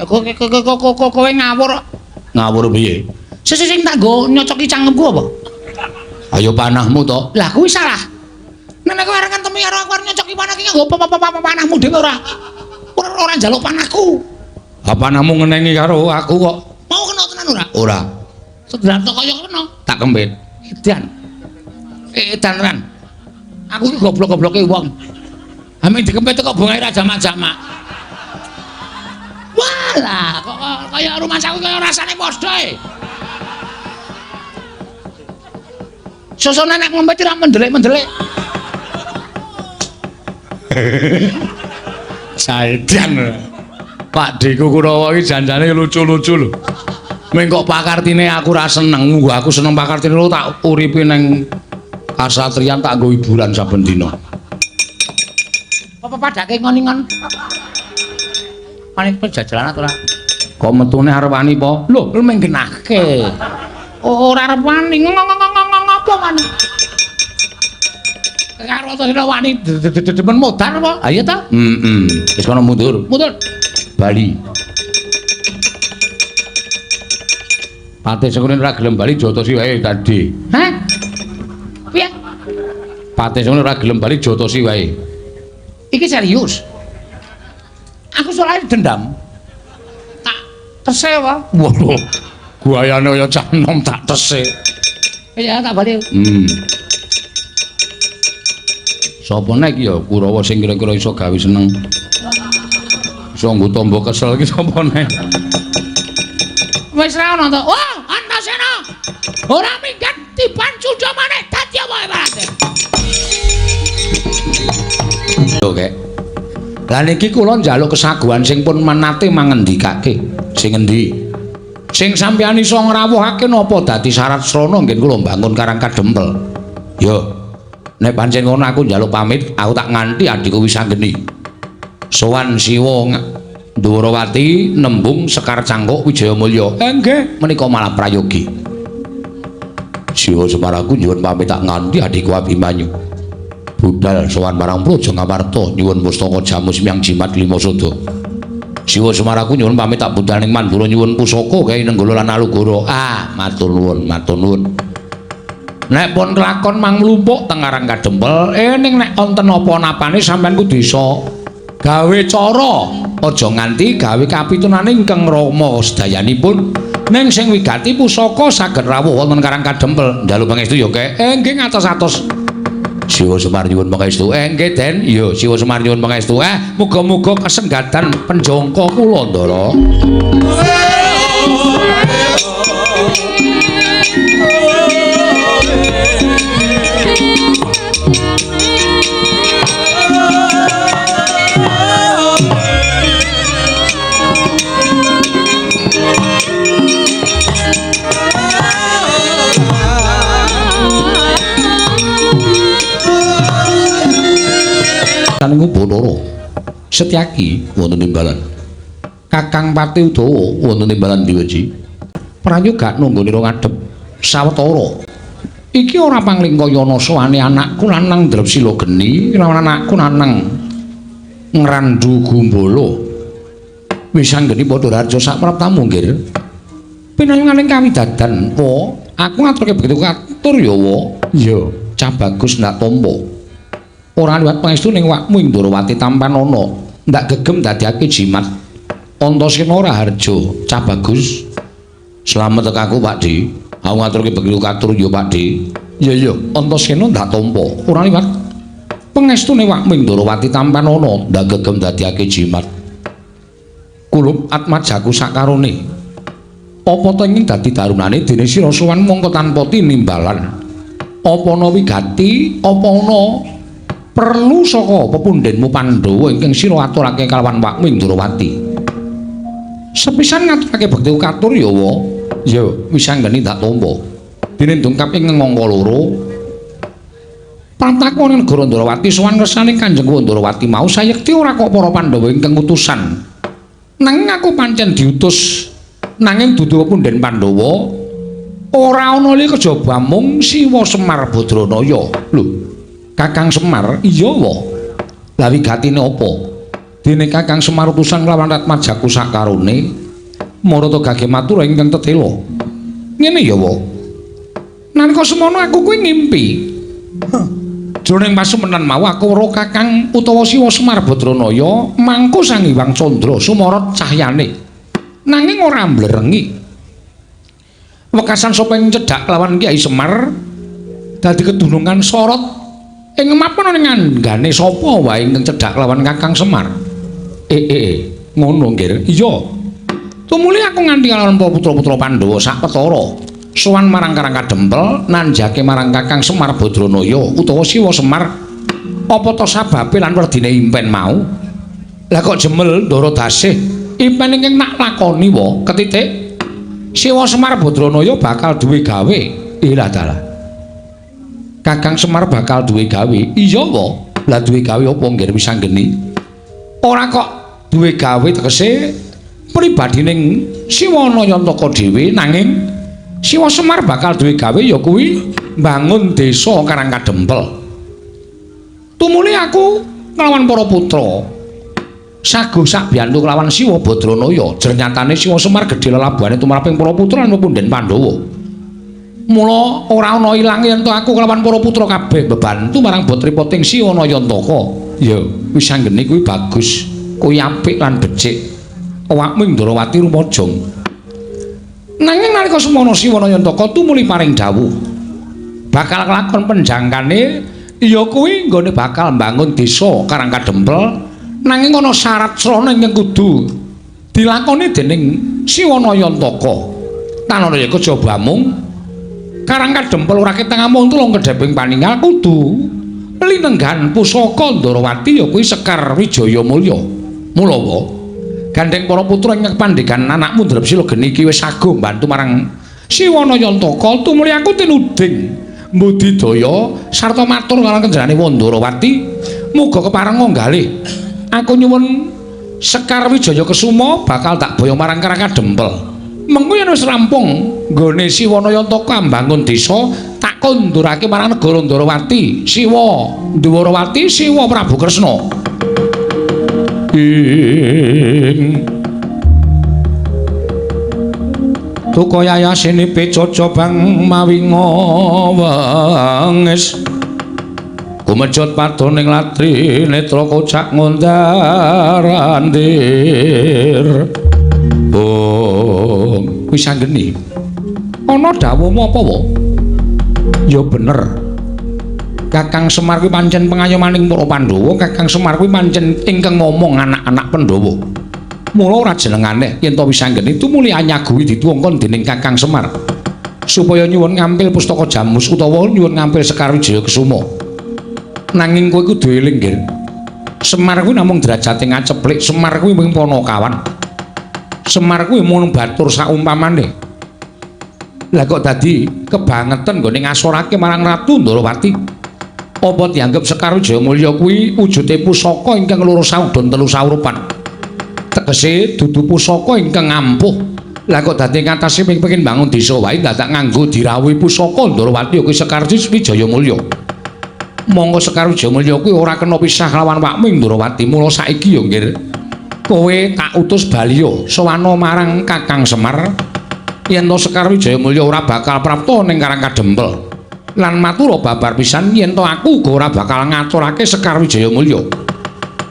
Kowe ngawur. Ngawur piye? Sing tak nggo nyocoki cangkemku apa? Ayo panahmu to. Lah kuwi salah. Nek kowe arep ngentemi karo aku arep nyocoki panah iki nganggo panahmu dhewe ora. Ora njaluk panahku. Ha panahmu ngenengi karo aku kok. Mau kena tenan ora? Ora. Sedrato kaya kena. Tak kempit. Edan. Edan tenan. Aku iki goblok-gobloke wong. Ame dikempit kok bongae ra jamak-jamak. Walah, kok kaya rumah saku kaya rasane padha e. Susune nek ngempet ora mendelik-mendelik. Saidan. Pak Deku Kurawa iki janjane lucu-lucu lho. Ming kok pakartine aku ora seneng. Aku seneng pakartine lho tak uripi nang kasatriyan tak nggo hiburan saben dina. Apa padake ngon-ngon? Paling penjajalan ora? Kok metune arep wani po? Lho, lu mung genahke. Ora arep wani ngomong apa wani? Karo Antasena wani demen modar apa? Ha iya ta? Heeh. Wis kono mundur. Mundur. Bali. Patih Sengkuni ora gelem bali jotosi wae tadi. Hah? Piye? Patih Sengkuni ora gelem bali jotosi wae. Iki serius. Aku soalnya dendam. Tak tese wae. Waduh. Guayane kaya cah nom tak tese. Iya, tak bali. Sapa nek iki ya Kurawa sing kira-kira iso gawe seneng. Iso nggo tombo kesel iki sapa nek? Wis ra ono to. Wah, Antasena. Ora minggat tiban cundha maneh dadi apa ibarate. Oke. Lah niki kula njaluk kesaguhan sing pun menate mangendikake. Sing endi? Sing sampeyan iso ngrawuhake napa dadi syarat srana ngen kula mbangun Karang Kadempel. Yo. Nek pancen ngono aku njaluk pamit, aku tak nganti adhiku Wisanggeni. Sowan Siwa Ndwarawati nembung Sekar Cangkuk Wijayamulya. Nggih, menika malah prayogi. Siwa Semar aku nyuwun pamit tak nganti adhiku Abimanyu. Budal sowan marang Praja Ngamarta nyuwun pustaka jamus miang jimat lima sada. Siwa Semar aku nyuwun pamit tak budal ning Mandura nyuwun pusaka gawe Nenggala lan Alugoro. Ah, matur nuwun, matur nuwun. Nek pun kelakon mang mlumpuk teng Karang Kadempel, ning nek wonten apa-napane sampean kudu iso gawe cara, aja nganti gawe kapitunane ingkang rama sedayanipun. Ning sing wigati pusaka saged rawuh wonten Karang Kadempel. Njaluk pangestu ya, Kek. Nggih ngatos-atos. Siwa Semar nyuwun pangestu. Nggih, Den. Iya, Siwa Semar nyuwun pangestu. Muga-muga kasenggatan penjangka kula, Ndara. Saning Bathara Setyaki wonten timbalan Kakang Pati Udawa wonten timbalan Diweji prayoga nunggonira ngadhep sawetara iki ora panglingkayana sowane anakku lanang Drepsila geni lawan anakku lanang Ngrandu Gumbala wis anggeni padha raja sak praptamu nggir pinanganing kawidadan wa aku ngaturke begitu katur ya wa iya cah bagus ndak tampa ora liwat pangestu ning wakmu ing Ndrawati tampan ana ndak gegem dadiake jimat Antasena Raharja cah bagus slamet aku Pak Di aku ngaturke begitu katur ya Pak Di iya iya Antasena ndak tampa ora liwat pangestu ning wakmu ing Ndrawati tampan ana ndak gegem dadiake jimat kulup atmajaku sakarone apa ta ing dadi darunane dene sira sowan mongko tanpa tinimbalan apa ana wigati apa ana perlu saka pepundhenmu Pandhawa ingkang sira aturake kalawan wakmu ing Ndrawati. Sepisan ngaturake bekti katur ya wa. Ya wis anggeni tak tampa. Dene dongkap ing angka loro. Prataku ning negara Ndrawati sowan ngersane Kanjeng Ndrawati mau sayekti ora kok para Pandhawa ingkang utusan. Nanging aku pancen diutus nanging dudu pepundhen Pandhawa ora ana li kejaba mung Siwa Semar Badranaya. Lho, Kakang Semar iya wa. Lah wigatine apa? Dene Kakang Semar utusan lawan Ratmajaku sakarone marata gage matur ingkang tetela. Ngene ya wa. Nalika semono aku kuwi ngimpi. Jroning pasumenan mau aku weruh Kakang utawa Siwa Semar Badranaya mangku Sang Hyang Candra sumorot cahyane. Nanging ora mblerengi. Wekasan sapa ing cedhak lawan Kyai Semar dadi kedunungan sorot ing mapan ning anggane sapa wae ingkang cedhak lawan Kakang Semar. Ngono nggih. Iya. Tumuli aku nganti lawan para putra-putra Pandhawa sak petara. Sowan marang Karang Kadempel nanjake marang Kakang Semar Badranaya utawa Siwa Semar. Apa to sababe lan werdine impen mau? Lah kok jemel Ndara Dasih? Impen ingkang nak lakoni wa ketitik Siwa Semar Badranaya bakal duwe gawe. Ilah dalah. Kakang Semar bakal duwe gawe. Iya wa. Lah duwe gawe apa nggih Wisanggeni? Ora kok duwe gawe tegese pribadining Siwa Nayantaka dhewe, nanging Siwa Semar bakal duwe gawe ya kuwi mbangun desa Karang Kadempel. Tumuli aku nglawan para putra sago sakbiyantu kelawan Siwa Badranaya. Jernyatane Siwa Semar gedhe lelabuhane tumraping para putra lan pepundhen Pandhawa. Mula ora ana ilange yen to aku kelawan para putra kabeh bebantu marang botripoting Siwa Nayantaka. Ya Wisanggeni kuwi bagus, kuwi apik lan becik. Awakmu ing Ndrawati rumajang. Nanging nalika semono Siwa Nayantaka tumuli paring dawuh bakal kelakon penjangkane ya kuwi nggone bakal mbangun desa Karang Kadempel, nanging ana syarat srana ingkang kudu dilakoni dening Siwa Nayantaka. Tanana ya kejaba mung Karang Kadempel ora ketang amung tulung kedheping paningal kudu linenggan pusaka Ndrawati ya kuwi Sekar Wijaya Mulya. Mula wa gandeng para putra ing pandhegan anakmu Drepsila geni iki wis sago mbantu marang Siwa Nayantaka, tumuli aku tinuding mbudidaya sarta matur marang kenjarane Wandrawati muga kepareng nggalih. Aku nyuwun Sekar Wijaya Kesuma bakal tak boyong marang Karang Kadempel. Mengko yen wis rampung nggone Siwa Nayantaka mbangun desa, tak kondurake marang negara Ndrawati, Siwa Ndwarawati, Siwa Prabu Kresna. Ing Tuka yayasine pecoco bang mawi ngawengis kumejot padoning latri netra kocak ngundar andir. Oh, Wisanggeni ana dawuhmu apa wa? Ya bener. Kakang Semar kuwi pancen pengayomaning para Pandhawa, Kakang Semar kuwi pancen ingkang ngomong anak-anak Pandhawa. Mula ora jenengane yen to Wisanggeni tumuli anyaguhi dituwongkon dening Kakang Semar supaya nyuwun ngampil pustaka Jamus utawa nyuwun ngampil Sekar Wijaya Kesuma. Nanging kowe kudu eling, Nggir. Semar kuwi namung derajate ngaceplik, Semar kuwi mung panakawan. Semar kuwi mung batur saumpamane. Lah kok dadi kebangetan nggone ngasorake marang Ratu Ndrawati? Apa dianggep Sekar Wijaya Mulya kuwi wujude pusaka ingkang loro saudon telu saurupan? Tegese dudu pusaka ingkang ampuh. Lah kok dadi ngatasi pengin bangun desa wae dadak nganggo dirawuhi pusaka Ndrawati kuwi Sekar Wijaya Mulya. Monggo Sekar Wijaya Mulya kuwi ora kena pisah lawan wakmu Ndrawati. Mula saiki ya nggir, kowe tak utus baliya sowana marang Kakang Semar yen to Sekar Wijaya Mulya ora bakal prapta ning Karang Kadempel. Lan matura babar pisan yen to aku uga ora bakal ngaturake Sekar Wijaya Mulya.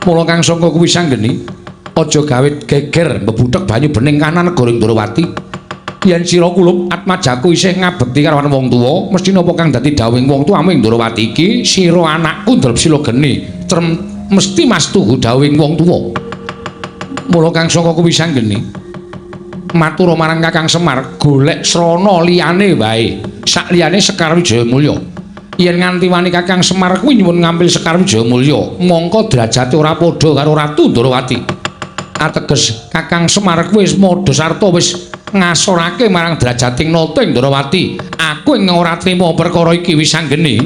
Mula kang sangka kuwi Wisanggeni aja gawe geger mbebuthek banyu bening kanan negara Ndrawati. Yen sira kulup atmajaku isih ngabekti karo wong tuwa, mesti napa kang dadi dawuhing wong tuwamu ing Ndrawati iki sira anakku Drepsila geni mesti mastuhu dawuhing wong tuwa. Mula kang saka kuwi Wisanggeni matur marang Kakang Semar golek srana liyane wae sak liyane Sekar Wijaya Mulya. Yen nganti wani Kakang Semar kuwi nyuwun ngampil Sekar Wijaya Mulya, mongko derajate ora padha karo Ratu Ndrawati. Ateges Kakang Semar kuwi wis madha sarta wis ngasorake marang derajating nata ing Ndrawati. Aku ing ora trima perkara iki Wisanggeni.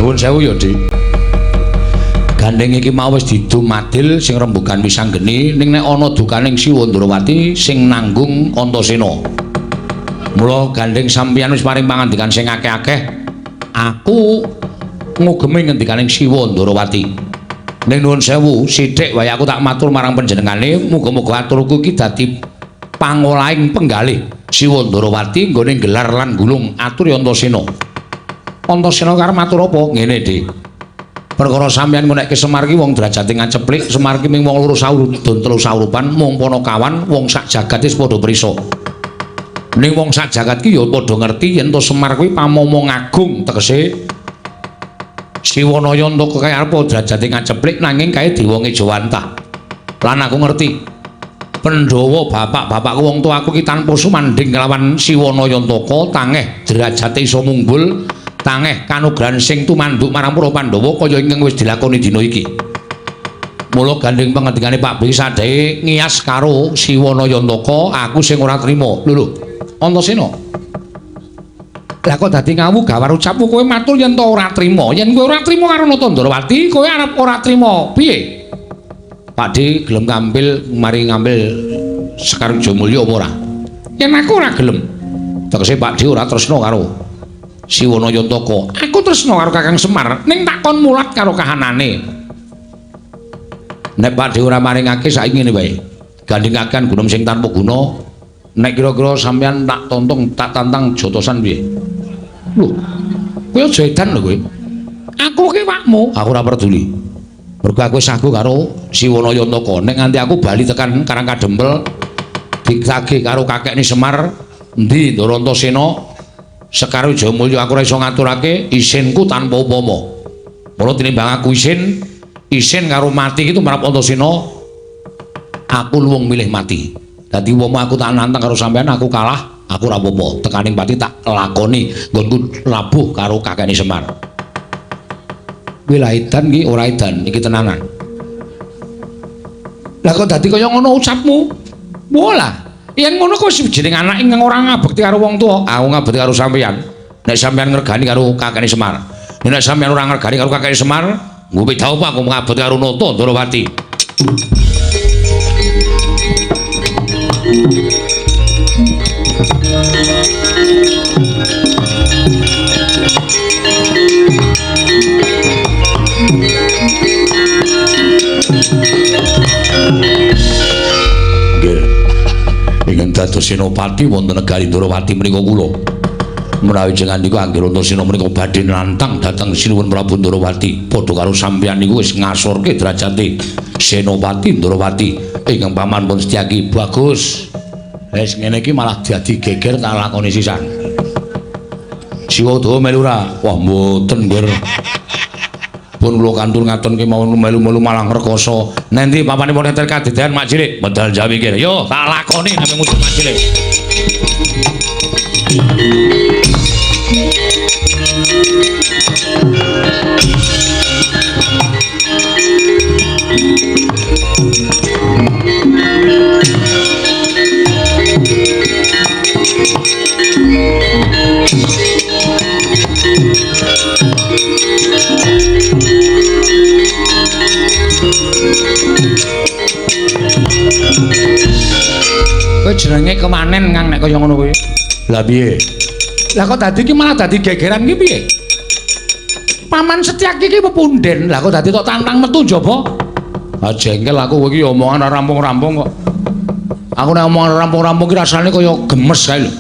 Nuwun sewu ya, Dik. Gandeng iki mau wis didum adil sing rembugan Wisanggeni, ning nek ana dukaning Siwa Ndrawati sing nanggung Antasena. Mula gandeng sampeyan wis paring pangandikan sing akeh-akeh, aku ngugemi ngendikaning Siwa Ndrawati. Ning nuwun sewu, sithik wae aku tak matur marang panjenengane, muga-muga aturku iki dadi pangolahing penggalih Siwa Ndrawati nggone gelar lan gulung atur Antasena. Antasena karep matur apa? Ngene, Dik. Perkara sampeyan ngonekke Semar ki wong derajate ngaceplik, Semar ki ming wong loro saurudon telu saurupan, mung panakawan, wong sak jagat wis padha prisa. Ning wong sak jagat ki ya padha ngerti yen to Semar kuwi pamomong agung tegese Siwanaya Antaka kae arep derajate ngaceplik nanging kae dewa ngejawantah. Lan aku ngerti Pandhawa bapak-bapakku wong tuaku ki tanpa sumandhing kelawan Siwanaya Antaka tangeh derajate iso munggul, tangeh kanugrahan sing tumanduk marang para Pandhawa kaya ingkang wis dilakoni dina iki. Mula gandeng pangendikane Pak Bri sadhe ngiyas karo Siwanaya Antaka, aku sing ora trima. Lho lho, Antasena. Lah kok dadi ngawu gawar ucapmu kowe matur yen to ora trima. Yen kowe ora trima karo Nata Ndrawati, kowe arep ora trima piye? Pakde gelem ngambil mari ngambil Sekar Wijayamulya apa ora? Yen aku ora gelem. Tegese Pakde ora tresna karo Siwanaya Antaka. Aku tresna karo Kakang Semar, ning tak kon mulat karo kahanane. Nek Pakde ora maringake saiki ngene wae. Gandhengaken gunung sing tanpa guna. Nek kira-kira sampeyan tak tontong, tak tantang jotosan piye? Lho, kowe aja edan lho kowe. Aku ki wakmu, aku ora peduli. Mergo aku wis sagu karo Siwanaya Antaka. Nek nganti aku bali tekan Karang Kadempel ditagih karo kakekne Semar, endi Ndara Antasena, Sekar Wijayamulya aku ora iso ngaturake isinku tanpa upama. Mula tinimbang aku isin, isin karo mati iki tumrap Antasena, aku luwung milih mati. Dadi umpama aku tak nantang karo sampean aku kalah, aku ora apa-apa. Tekaning pati tak lakoni nggonku labuh karo kakekne Semar. Kuwi lah edan iki ora edan, iki tenanan. Lah kok dadi kaya ngono ucapmu? Walah, yen ngono kok wis jeneng anak ingkang ora ngabekti karo wong tuwa, aku ngabekti karo sampean. Nek sampean ngregani karo kakekne Semar. Nek sampean ora ngregani karo kakekne Semar, nggo beda apa aku ngabekti karo Nata Ndrawati. Nggih. Ingkang dados senopati wonten negari Ndrawati menika kula. Menawi jenengan niku anggere Antasena menika badhe nantang dhateng Sinuwun Prabu Ndrawati, padha karo sampeyan niku wis ngasorke derajate Senopati Ndrawati ingkang paman pun Setyaki. Bagus. Wis ngene iki malah dadi geger tak lakoni sisan. Siwa dawa melu ora? Wah mboten, Ngger. Pun kula kantur ngaton kemawon melu-melu malah ngrekoso. Nendi papanipun enten kadedan Mak Cilik? Medal Jawi kene. Yo, tak lakoni nang musuh Mak Cilik. Kowe jenenge kemanen Kang nek kaya ngono kuwi. Lah piye? Lah kok dadi iki malah dadi gegeran iki piye? Paman Setyaki iki pepunden. Lah kok dadi tok tantang metu njaba? Ah jengkel aku kowe iki omongan ora rampung-rampung kok. Aku nek omongan rampung-rampung iki rasane kaya gemes kae lho.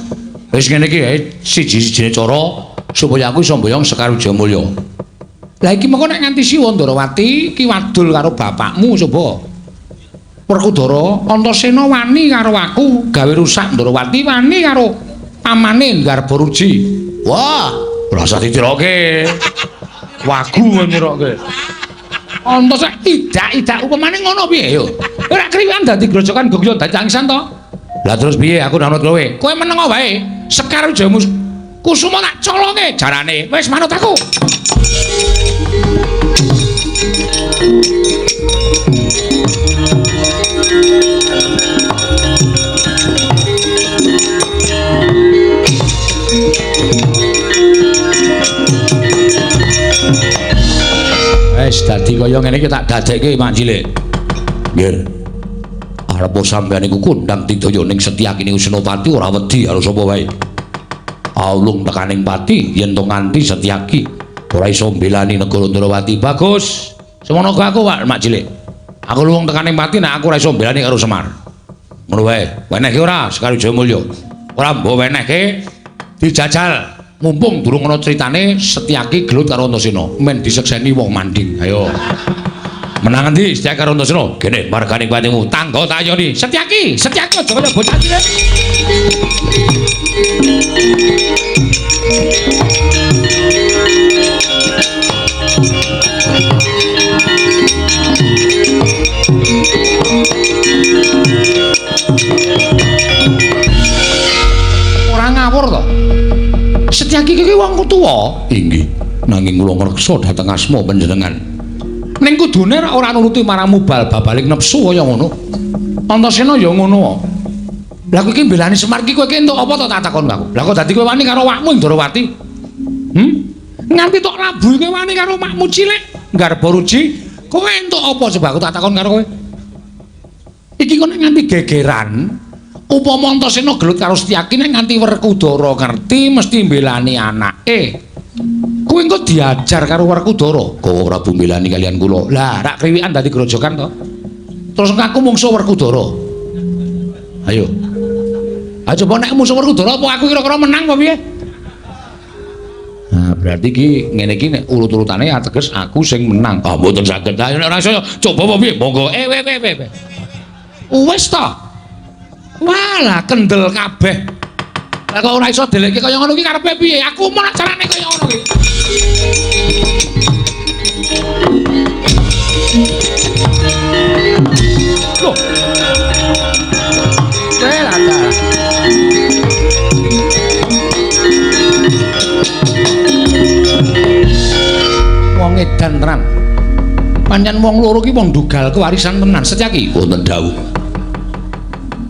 Wis ngene iki siji-sijine cara supaya aku iso mboyong Sekar Wijayamulya. Lah iki mengko nek nganti Siwa Ndrawati iki wadul karo bapakmu coba. Werkudara Antasena wani karo aku gawe rusak Ndrawati wani karo pamane Garbaruji. Wah, ora usah ditiroke. Wagu nyiroke. Antasena idak-idak upamane ngono piye yo? Ora kriwan dadi grojokan gogyo dadi tangisan to. Lah terus piye aku manut kowe? Kowe meneng wae. Sekar Wijaya Kusuma tak colonge jarane. Wis manut aku. Wis dadi kaya ngene iki tak dadekke Mak Cilik. Nggih. Arep sampeyan iku kondang tidaya ning Setyaki niku Senopati ora wedi karo sapa wae. Aulung tekaning pati yen to nganti Setyaki ora iso mbelani negara Ndrawati. Bagus. Semono aku Pak Mak Cilik. Aku luwung tekaning pati nek aku ora iso mbelani karo Semar. Ngono wae. Wenehke ora Sekar Wijayamulya? Ora mbok wenehke dijajal. Mumpung durung ana critane Setyaki gelut karo Antasena, men disekseni wong manding. Ayo. Menang endi Setyaki karo Antasena? Kene margane kuwatimu tangga tayoni. Setyaki, Setyaki aja kaya bocah cilik. Ora ngawur to. Setyaki iki wong tuwa. Inggih, nanging kula ngreksa dhateng asma panjenengan. Ning kudune ora nuruti marang mubal babaling nepsu kaya ngono. Antasena ya ngono. Lah kowe iki mbelani Semar iki kowe iki entuk apa to tak takon aku. Lah kok dadi kowe wani karo awakmu Ndrawati? Nganti tok labuhi kowe wani karo makmu cilik Garba Ruji, kowe entuk apa coba aku tak takon karo kowe. Iki kok nek nganti gegeran, upama Antasena gelut karo Setyaki nek nganti Werkudara ngerti mesti mbelani anake. Kowe engko diajar karo Werkudara. Kowe Prabu mbelani kalian kula. Lah rak kriwikan dadi grojokan to. Terus aku mungsuh Werkudara. Ayo. Ayo coba nek mungsuh Werkudara apa aku kira-kira menang apa piye? Nah, berarti iki ngene iki nek urut-urutane ateges aku sing menang. Ah, mboten saged. Ayo nek ora iso coba apa piye? Monggo. We. Wis to. Walah kendel kabeh. Lah kok ora iso delekke kaya ngono iki karepe piye? Aku mau carane kaya ngono iki. Loh. Welah ta. Wong edan tenan. Pancen wong loro ki wong dugal kewarisan tenan. Setyaki wonten dawuh.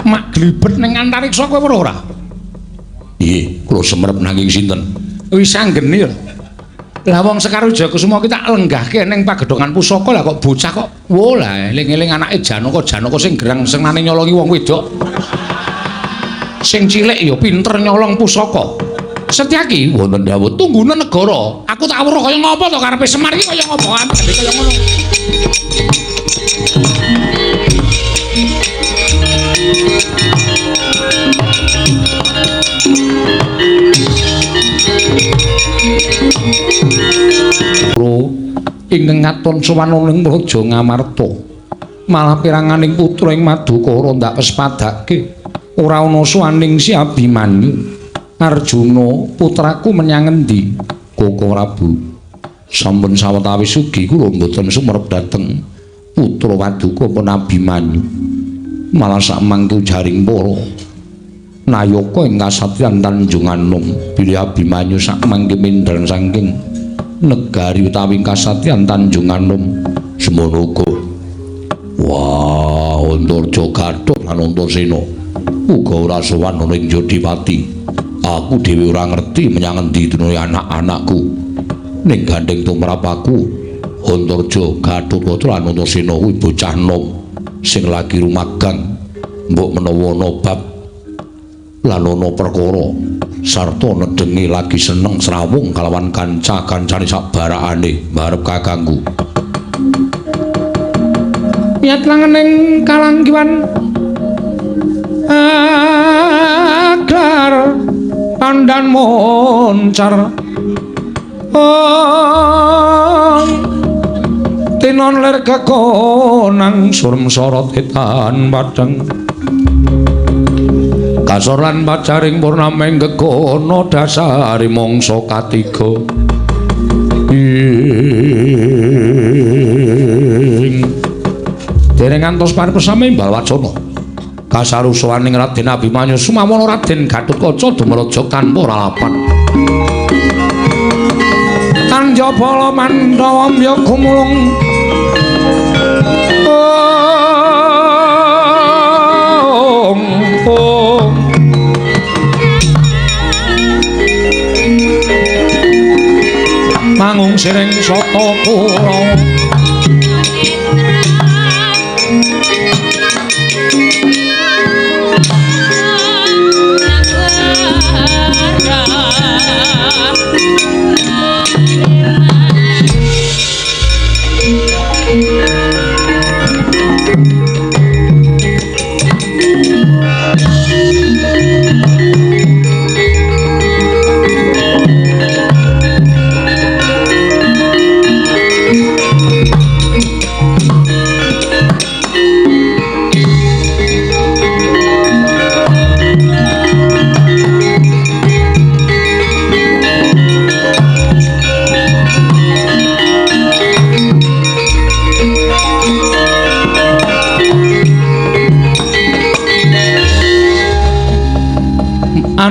Mak glibet ning antariksa kowe weruh ora? Nggih, kula semerep nanging sinten? Wis anggene ya. Lah wong Sekar Wijayakusuma ki tak lenggahke ning pagedhongan pusaka lah kok bocah kok wo lah eling-eling anake Janaka, Janaka sing gerang senengane nyolongi wong wedok. Sing cilik ya pinter nyolong pusaka. Setyaki wonten dawuh tunggune negara. Aku tak weruh kaya ngopo to karepe Semar iki kaya ngopo kaya ngono. Ingkang katon sowan ing Praja Ngamarta. Malah piranganing putra ing Madukara ndak pespadake. Ora ana sowaning si Abimanyu. Arjuna putraku menyang endi? Koko Prabu. Sampun sawetawis ugi kula mboten sumerep dhateng putra Paduka pun Abimanyu. Malah sak mangke jaring para nayaka ing kasatriyan Tanjunganom bilih Abimanyu sak mangke mindhal saking negari utawi kasatriyan Tanjunganom semono uga. Wah, Antarja Gathuk lan Antasena uga ora sowan ana ing Jodipati. Aku dhewe ora ngerti menyang endi dunune anak-anakku. Ning gandeng tumrap aku Antarja Gathuk lan Antasena kuwi bocah nom sing lagi rumagang mbok menawa ana bab lan ana perkara sarta nedhengi lagi seneng srawung kalawan kanca-kancane sak barakane mbarep kakangku. Miyat langening kalanggiwan agar pandan moncar tinon lir kekonang surem sorot etan padhang kasor lan pacaring purnaming gegono dasari mangsa katiga ing dereng ngantos paripesame imbal wacana kasarusaning Raden Abimanyu sumawana Raden Gatotkaca dumraja tanpa lalapan Tanjabala Mandhawa mbya gumulung ong mangung siring sata kura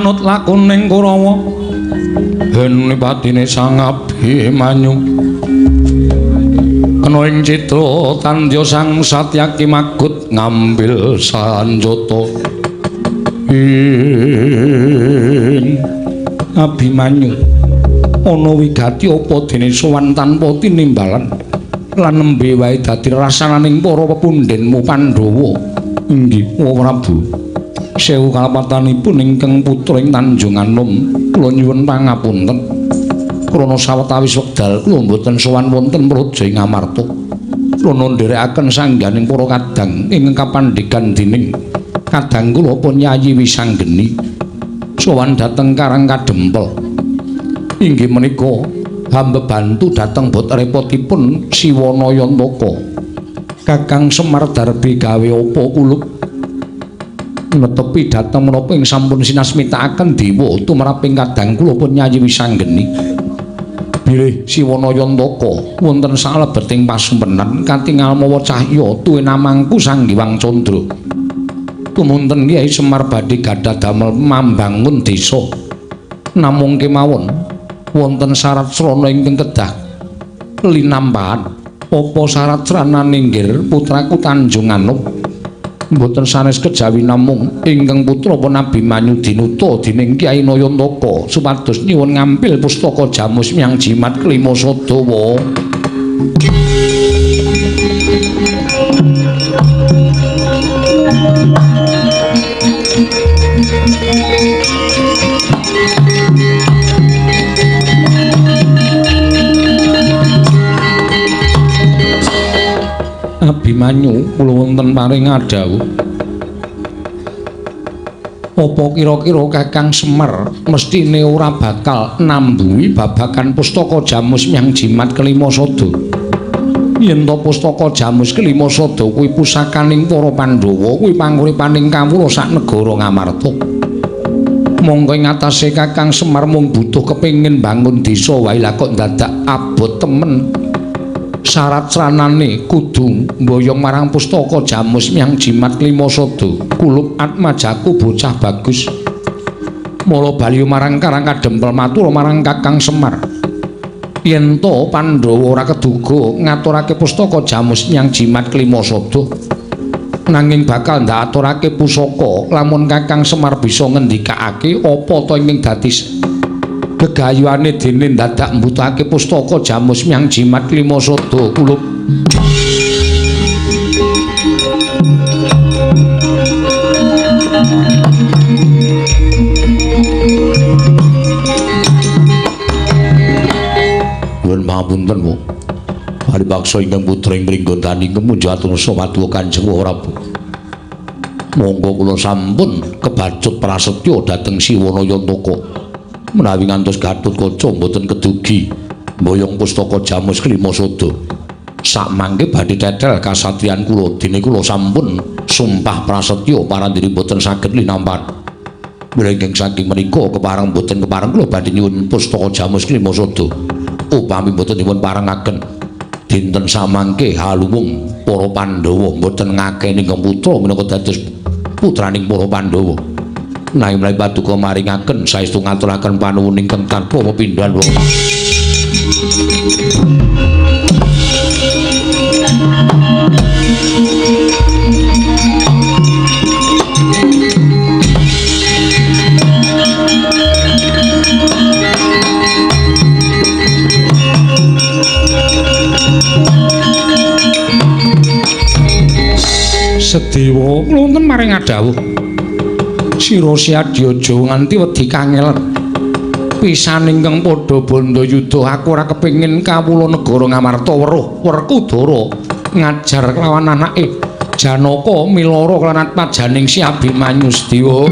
Manut lakuning Kurawa hen patine Sang Abimanyu kena ing citra tandya Sang Satyaki magut ngambil sanjata ing Abimanyu ana wigati apa dene sowan tanpa tinimbalan lan nembe wae dadi rasananing para pepundhenmu Pandhawa. Inggih Prabu. Sewu kalepatanipun ingkang putra ing Tanjung Anom kula nyuwun pangapunten krana sawetawis wekdal kula mboten sowan wonten praja ing Amarta. Kula nderekaken sangganing para kadang ingkang kapandhegan dening kadang kula pun Yayi Wisanggeni sowan dhateng Karang Kadempel. Inggih menika hamba bantu dhateng bot repotipun Siwana Yantaka. Kakang Semar Darbi gawe apa kulup netepi dhateng menapa ing sampun sinasmitakaken dewa tumraping kadang kula pun Yayi Wisanggeni. Bilih Siwana Yantaka wonten salebeting pasumpenan katingal mawa cahya tuwinamangku Sang Hyang Candra. Tumunten Kyai Semar badhe gadah damel mambangun desa. Namung kemawon wonten syarat srana ingkang kedah linampahan. Apa syarat sranane nggir putraku Tanjung Anom? Mboten sanes kejawi namung ingkang putra pun Abimanyu dinuta dening Kyai Nayantaka supados nyuwun ngampil pustaka Jamus Myang Jimat Klima Sadawa. Abimanyu kula wonten paring adhawuh. Apa kira-kira Kakang Semar mestine ora bakal nambuhi babagan pustaka Jamus Myang Jimat Kelima Sada? Yen to pustaka Jamus Kelima Sada kuwi pusakaning para Pandhawa, kuwi panguripaning kawula sak negara Ngamarta. Monggo ing atase Kakang Semar mung butuh kepengin bangun desa wae lah kok dadak abot temen. Syarat sranane kudu mboyong marang pustaka Jamus Myang Jimat Klima Sada. Kulup atmajaku bocah bagus. Mula bali marang Karang Kadempel matur marang Kakang Semar. Yen to Pandhawa ora keduga ngaturake pustaka Jamus Myang Jimat Klima Sada, nanging bakal ndaturake pusaka lamun Kakang Semar bisa ngendikake apa to ingkang dadi gegayuhane dene dadak mbutake pustaka Jamus Myang Jimat Klima Sada. Kulup nuwun pangapunten Bu. Paripaksa ingkang putra ing Pringgondani kemunjatur samadwa Kanjeng Prabu. Monggo kula sampun kebacut prasetya dhateng Siwana Yantaka. Menawi ngantos Gatotkaca mboten kedugi mboyong pustaka Jamus Klima Sada. Sakmangke badhe tetel kasatriyan kula dene kula sampun sumpah prasetya parandiri mboten saged linampan. Mlengking saking menika kepareng mboten kepareng kula badhe nyuwun pustaka Jamus Klima Sada. Upami mboten dipun parengaken dinten samangke haluwung para Pandhawa mboten ngakeni ingkang putra minangka dados putraning para Pandhawa. Nanging menawi paduka maringaken saestu ngaturaken panuwun ingkang tanpa pepindhan wong. Sedewa wonten maring adhawuh. Sira Siadya aja nganti wedi kangelen. Pisan ingkang padha bandayuda aku ora kepengin kawula negara Ngamarta weruh Werkudara ngajar kelawan anake Janaka milara kelawan atmajaning Si Abimanyu Sedewa.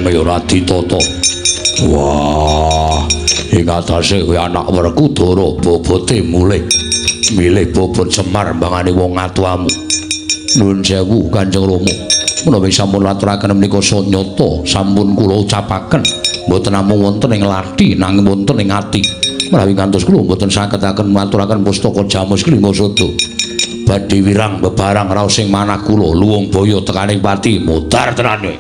ya ora ditata. Wah, ing atase kuwi anak Werkudara bobote mulih. Milih bobot Semar mbangane wong atuamu. Nuwun sewu Kanjeng Rama. Menawi sampun laturaken menika sanyata sampun kula ucapaken mboten namung wonten ing lathi nanging wonten ing ati. Menawi ngantos kula mboten saged-aken maturaken pustaka Jamus Klingasada. Badhe wirang bebarang raos ing manah kula luwung baya tekaning pati mudhar tenan kowe.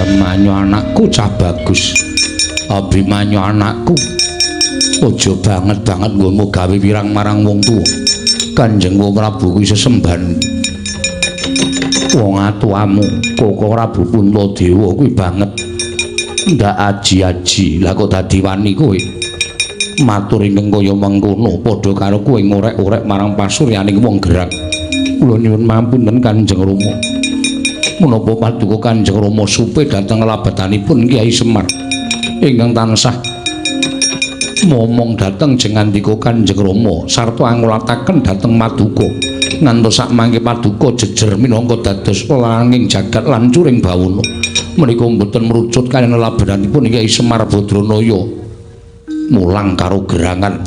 Abimanyu anakku cah bagus. Abimanyu anakku, aja banget-banget nggonmu gawe wirang marang wong tuwa. Kanjeng Prabu kuwi sesembahan wong atuamu, Koko Prabu Puntadewa kuwi banget ndak aji-aji. Lah kok dadi wani kowe matur ingkang kaya mengkono, padha karo kowe ngorek-orek marang pasuryaning wong gerang. Kula nyuwun mampunten Kanjeng Rama. Menapa paduka Kanjeng Rama supe dhateng labetanipun Kyai Semar ingkang tansah momong dhateng jengandika Kanjeng Rama sarta angulataken dhateng maduka ngantos sakmangke paduka jejer minangka dados langing jagat lan curing bawana. Menika mboten merucut kaliyan labetanipun Kyai Semar Badranaya mulang karo gerangan.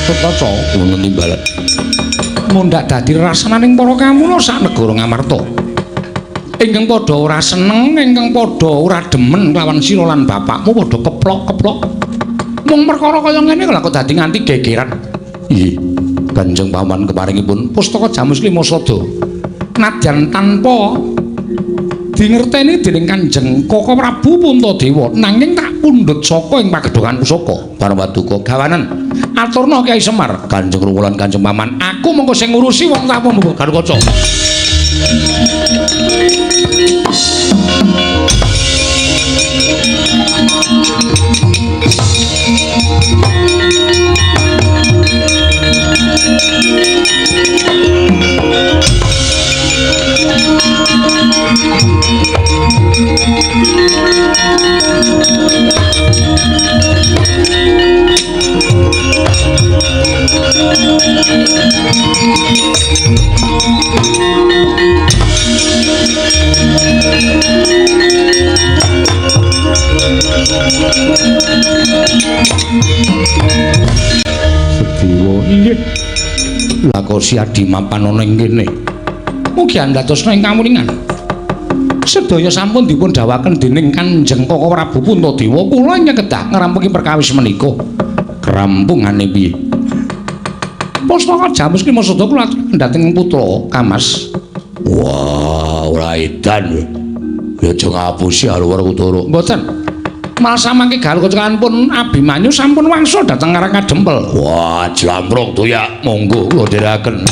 Gatotkaca wonten timbalan mundhak dadi rasananing para kamula sak negara Ngamarta ingkang padha ora seneng, ingkang padha ora demen lawan sira lan bapakmu padha keplok-keplok mung perkara kaya ngene lha kok dadi nganti gegeran. Nggih, Kanjeng Paman keparingipun pustaka Jamus Klimasada nadyan tanpa dingerteni dening Kanjeng Koko Prabu Puntadewa nanging tak pundhut saka ing pagedhongan pusaka. Paramaduka gawanen aturna Kyai Semar, Kanjeng Rama lan Kanjeng Paman, aku mengko sing ngurusi wong tamu Garukaca. Sediwa inggih. Lah kok si Adi mapan ana ing kene. Mugi andhatosna ing kamuningan. Sedaya sampun dipun dawaken dening Kanjeng Koko Prabu Puntadewa. Kula ingkang kedah ngrampungi perkawis menika. Krampungane piye? Pustaka Jamus Klimasada kula aturaken dhateng putra Kamas. Wah, ora edan. Ya aja ngapusi karo Werkudara. Mboten. Malah samangke Garukaca pun Abimanyu sampun wangsul dhateng Karang Kadempel. Wah, jlamprung toyak, monggo kula dherekaken.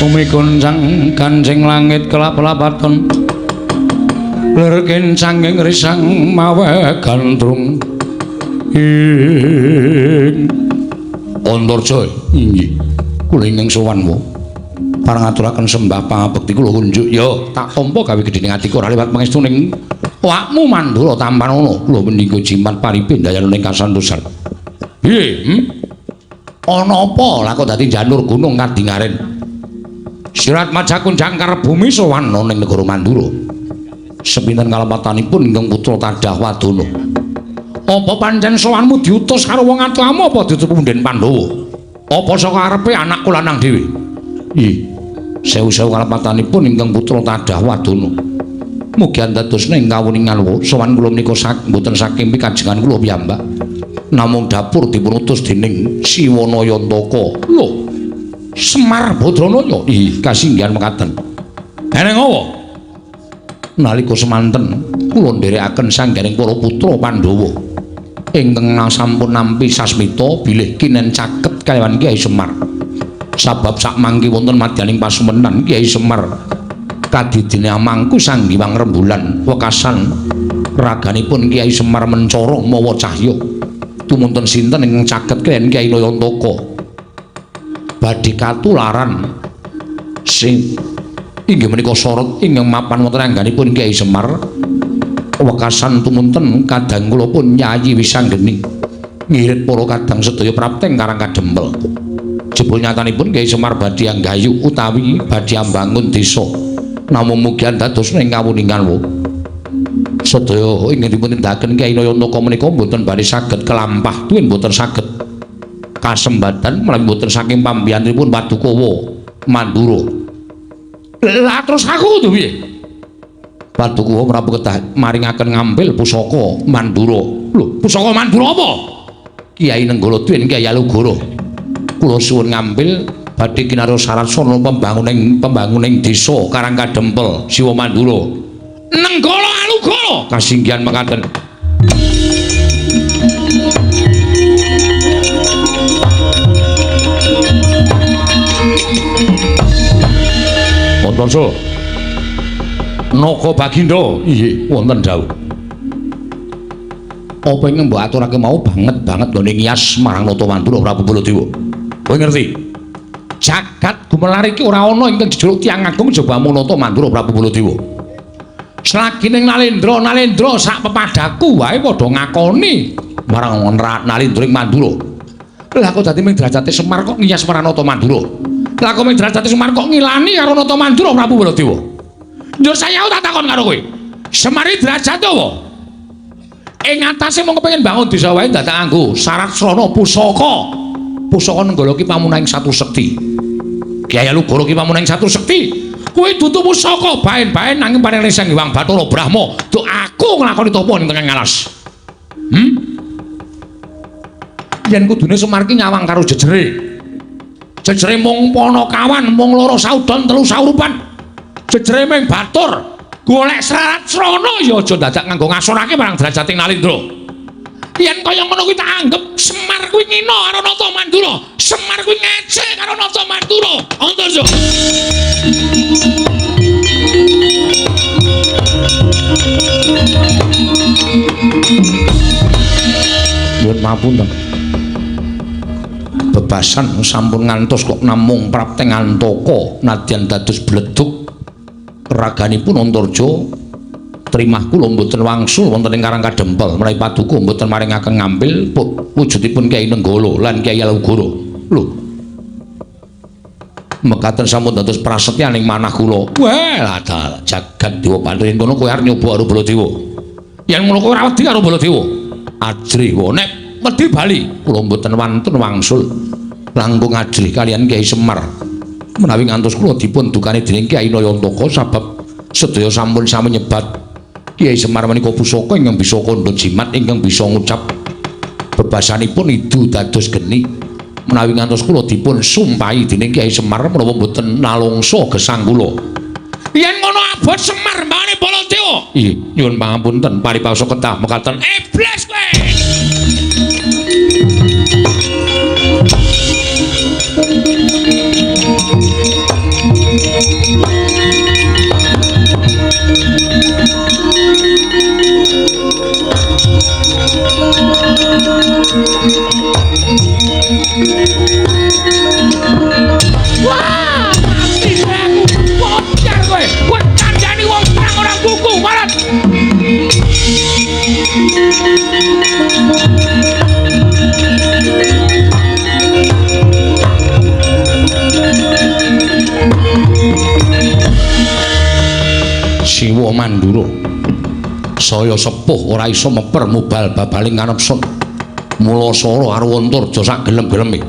Bumi goncang kancing langit kelap-lapaton lir kencanging risang mawe gandrung ing Antarja. Inggih, kula ingkang sowan wa. Parang ngaturaken sembah pangabekti kula kunjuk. Ya, tak tampa gawe gedhening atiku ora liwat pangestuning awakmu Mandura tampanono. Kula menika jimat paripe ndayane ing kasantosan. Piye? Ana apa lah kok dadi janur gunung kadingaren? Sirat majakun jangkar bumi sowan ning negara Mandura. Sepinten kalepatanipun ingkang putra Tadah Wadana. Apa pancen sowanmu diutus karo wong atuamu apa diutus punden Pandhawa? Apa saka arepe anakku lanang dhewe? Ih, sewu-sewu kalepatanipun ingkang putra Tadah Wadana. Mugi andadosna ing kawuningan sowan kula menika mboten saking pikajengan kula piyambak. Namung dapur dipun utus dening Siwana Yantaka. Lho, Semar Badranaya. Ih, kasinggihan mekaten. Eneng apa? Nalika semanten kula nderekaken sangganing para putra Pandhawa ingkang sampun nampi sasmita bilih kinen caket kaliyan Kyai Semar. Sabab sakmangke wonten madyaning pasumenan Kyai Semar kadidine amangku Sang Hyang Rembulan wekasan raganipun Kyai Semar mencara mawa cahya. Tumunten sinten ingkang caket kaliyan Kyai Nayantaka badhe katularan sing inggih menika sorot ingkang mapan wonten angganipun Kyai Semar wekasan tumunten kadang kula pun Yayi Wisanggeni ngirit para kadang sedaya prapteng Karang Kadempel. Jebul nyatanipun Kyai Semar badhe anggayu utawi badhe ambangun desa namung mugi andadosna ing kawuningan sedaya ingkang dipun tindakaken Kyai Nayantaka menika mboten bari saged kelampah tuwin mboten saged kasembadan menawi mboten saking pambiyantunipun Padukawa Mandura. Lah terus aku kudu piye? Padukawa Prabu kedah maringaken ngambil pusaka Mandura. Lho, pusaka Mandura apa? Kyai Nenggala tuwin Kyai Alugoro. Kula suwun ngambil badhe kinarya syarat sarana pembanguning desa Karang Kadempel Siwa Mandura. Nenggala Alugoro kasinggihan mekaten. Antarja Naga Bagindo. Inggih, wonten dawuh. Apa ingkang mbok aturake mau banget banget nggone ngiyas marang Nata Mandura Prabu Baladewa. Kowe ngerti? Jagat gumelar iki ora ana ingkang jejuluk tiyang agung jaba mung Nata Mandura Prabu Baladewa. Selagi ning Nalendra, Nalendra sak pepadaku wae padha ngakoni marang Nalendra ing Mandura. Lah kok dadi ming derajate Semar kok ngiyas marang Nata Mandura? Lah kok ming derajate Semar kok ngilani karo Nata Mandura Prabu Baladewa? Njur saya tak takon karo kowe. Semar iki derajate apa? Ing atase mung kepengin bangun desa wae dadak nganggo syarat srana pusaka. Pusaka Nenggala ki pamunahing satu sekti. Kyai Alugoro ki pamunahing satu sekti. Kuwi dudu pusaka baen-baen nanging paring Sang Hyang Bathara Brahma. Duk aku nglakoni tapa ning tengah ngalas. Yen kudune Semar ki nyawang karo jejere. Jejere mung Panakawan, mung loro saudon telu saurupan. Jejere ming batur. Golek syarat srana ya aja dadak nganggo ngasorake marang derajating Nalendra. Yen kaya ngono kuwi tak anggep Semar kuwi ngina karo Nata Mandura. Semar kuwi ngece karo Nata Mandura. Antarja. Nyuwun pamunten. Bebasan sampun ngantos kok namung prapteng Antaka nadyan dados bledug raganipun Antarja trimah kula mboten wangsul wonten ing Karang Kadempel menawi paduka mboten maringaken ngambil wujudipun Kyai Nenggala lan Kyai Alugoro. Lho, mekaten sampun dados prasetyaning manah kula. Wah, lah jagat dewa Bathara yen kono kowe arep nyoba karo Baladewa. Yen ngono kowe ora wedi karo Baladewa. Ajrih wae nek wedi bali kula mboten wantun wangsul langkung ajrih kaliyan Kyai Semar. Menawi ngantos kula dipun dukani dening Kyai Nayantaka sabab sedaya sampun sami nyebat Kyai Semar menika pusaka ingkang bisa kandha jimat ingkang bisa ngucap bebasanipun idu dados geni. Menawi ngantos kula dipun sumpahi dening Kyai Semar menawa mboten nalungsa gesang kula. Yen ngono abot Semar mbane Baladewa. Ih, nyuwun pangapunten paripasa ketah mekaten. Iblis kowe. Wah, mati. Siwa Mandura saya sepuh ora iso meper mubal babaling kanepson. Mula sora karo Antarja sak gelem-geleme.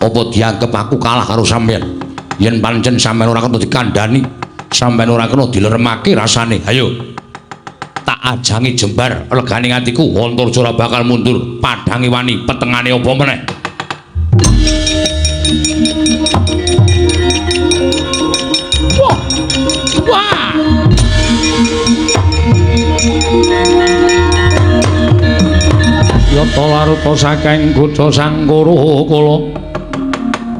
Apa dianggep aku kalah karo sampeyan? Yen pancen sampeyan ora kena dikandhani, sampeyan ora kena dileremake rasane. Ayo. Tak ajangi jembar legane atiku, Antarja ora bakal mundur. Padhange wani, petengane apa meneh? Wah. Wah. Yata laruta saking kutha Sangkara kala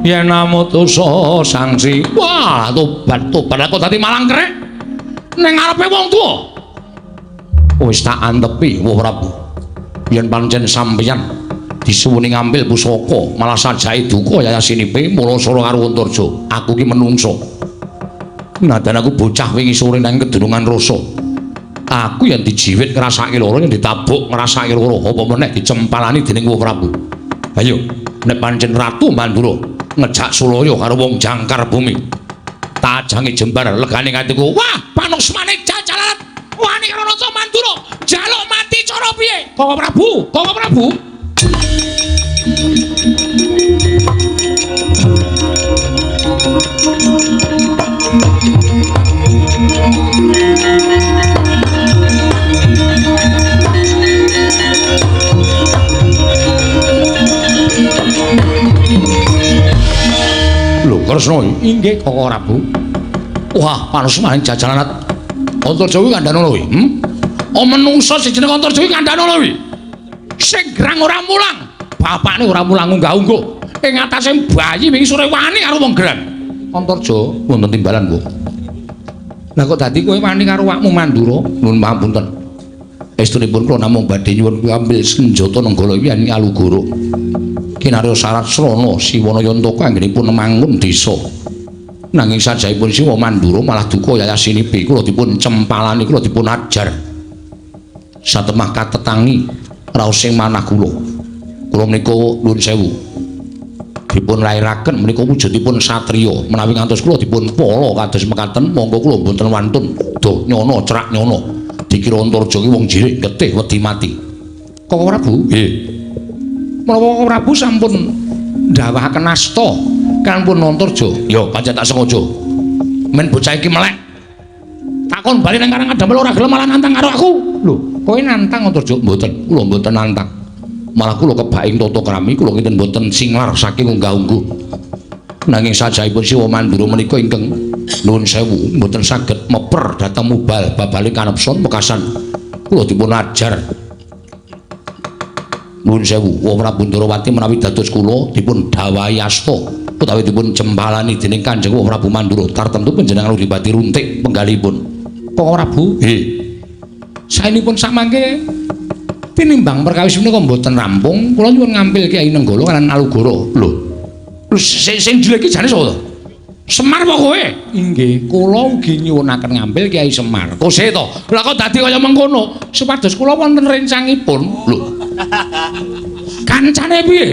yen amutusa sangsi. Wah, tobat tobat aku dadi malang krek ning ngarepe wong tuwa. Wis tak antepi, Wah Prabu. Yen pancen sampeyan disuwuni ngambil pusaka malah sajae duka yayasinipe mula sora karo Antarja. Aku ki menungso. Nadan aku bocah wingi sore nang kedunungan rasa. Aku yang dijiwit ngrasake loro, yang ditabuk ngrasake loro, apa meneh dicempalani dening Wah Prabu. Ayo, nek pancen Ratu Mandura ngejak sulaya karo wong jangkar bumi, tajange jembar legane atiku. Wah, panusmane jajalalat wani karo Raja Mandura, njaluk mati cara piye? Koko Prabu, Koko Prabu. Lho, Kresna inggih Koko Prabu. Wah, panusmane jajalanat Antarja kuwi kandhane kuwi. Oh, menungso sing jeneng Antarja kuwi kandhane kuwi. Sing grang ora mulang, bapakne ora mulang unggah-ungguh. Ing atase bayi wingi sore wani karo wong grang. Antarja wonten timbalan, Bu. Lah kok dadi kowe wani karo awakmu Mandura? Nuwun pangapunten. Estunipun kula namung badhe nyuwun ambil senjata Nenggala iki yen Alugoro. Kinarya syarat srana Siwana Yantaka anggenipun mangun desa. Nanging sajaipun Siwa Mandura malah duka yayasinipe kula dipun cempalani, kula dipun ajar. Satemah katetangi raos sing manah kula. Kula menika nuwun sewu. Dipun lairaken menika wujudipun satriya. Menawi ngantos kula dipun pala kados mekaten, monggo kula mboten wantun do nyono cerak nyono. Dikira Antarja ki wong jirik getih wedi mati. Koko Prabu? Nggih. Menapa Koko Prabu sampun ndawahaken asta kanpun Antarja? Ya pancen tak sengaja. Men bocah iki melek. Takon bali nang Karang Kadempel ora gelem malah nantang karo aku. Lho, kowe nantang Antarja? Mboten, kula mboten nantang. Malah kula kebaing tata krami kula kinten mboten singlar saking unggah-ungguh. Nanging sajaipun Siwa Mandura menika ingkang nuwun sewu mboten saged meper dhateng mubal babale kanepson wekasan kula dipun ajar. Nuwun sewu, Wah Prabu Ndarawati menawi dados kula dipun dhawahi asta utawi dipun cempalani dening Kanjeng Wah Prabu Mandura tartemtu panjenengan uripati runtik penggalipun. Koko Prabu? Nggih. Saenipun samangke tinimbang perkawis menika mboten rampung, kula nyuwun ngampil Kyai Nenggala lan Alugoro. Lho. Lho sing jile iki jane sapa to? Semar apa kowe? Inggih, kula ugi nyuwunaken ngampil Kyai Semar. Kose to? Lah kok dadi kaya mengkono? Supados kula wonten rencangipun. Lho. Kancane piye?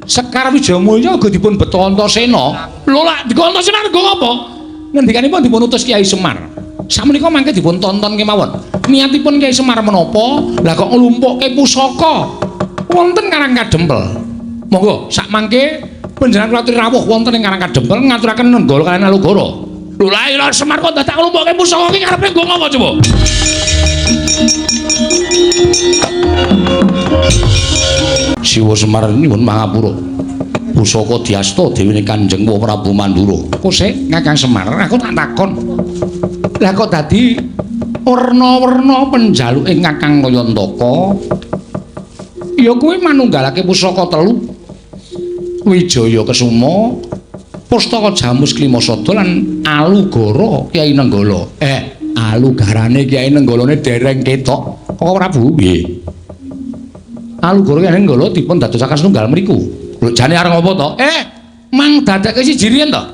Sekar Wijayamulya uga dipun beto Antasena. Lho lak digo Antasena nggo apa? Ngendikanipun dipun utus Kyai Semar. Sakmenika mangke dipun tonton kemawon. Niatipun Kyai Semar menapa? Lah kok nglumpukke pusaka wonten Karang Kadempel. Monggo sak mangke panjenengan kula aturi rawuh wonten ing Karang Kadempel ngaturaken Nenggala kaliyan Alugoro. Lho lah ya Semar kok dadak nglumpukke pusaka iki karepe nggo ngapa coba? Siwa Semar nyuwun pangapura. Pusaka diasta dewane Kanjeng Wah Prabu Mandura. Kosek Kakang Semar, aku tak takon. Lah kok dadi werna-werna penjaluke Kakang Kayantaka? Ya kuwi manunggalake pusaka telu. Wijaya Kesuma, Pustaka Jamus Klimasada lan Alugara Kyai Nenggala. Alugarane Kyai Nenggalane dereng ketok. Koko Prabu? Nggih. Alugara Kyai Nenggala dipun dadosaken setunggal mriku. Lho jane arep ngopo to? Mang dadekke siji riyen to?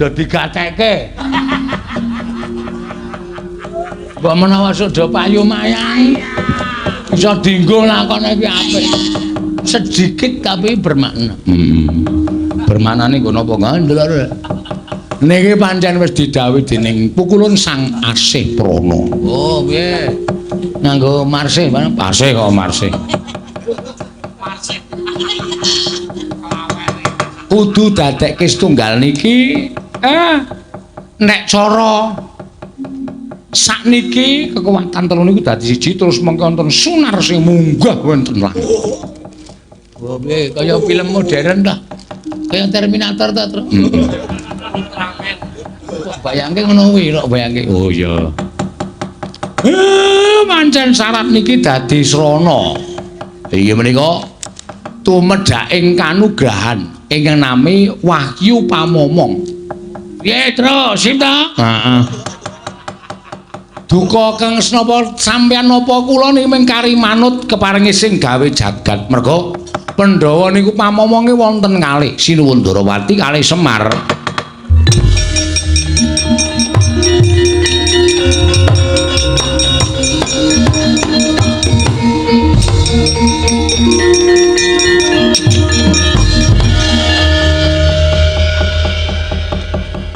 Dadi gateke. Mbok menawa suda payu mayang. Iso dienggo lakone iki apik. Sedikit tapi bermakna. Bermaknane nggo napa ndelok. Niki pancen wis didhawuhi dening pukulun Sang Asih Prana. Oh, piye? Nganggo marsih, Marsih kok marsih. Marsih. Kudu dadekke setunggal niki nek cara sakniki kekuatan telu niku dadi siji terus mengko wonten sunar sing munggah wonten langit. Oh, piye? Kaya film modern ta. Kaya Terminator ta, Tru. Kok bayangke ngono kuwi, kok bayangke. Oh iya. Pancen syarat niki dadi srana. Iya menika tumedhaking kanugrahan ingkang nami Wahyu Pamomong. Piye, Tru? Sip ta? Heeh. Duka kang senapa sampeyan napa kula niki mung kari manut keparengi sing gawe jagat. Merga Pandhawa niku pamomonge wonten kalih Sinuwun Ndorowati kalih Semar.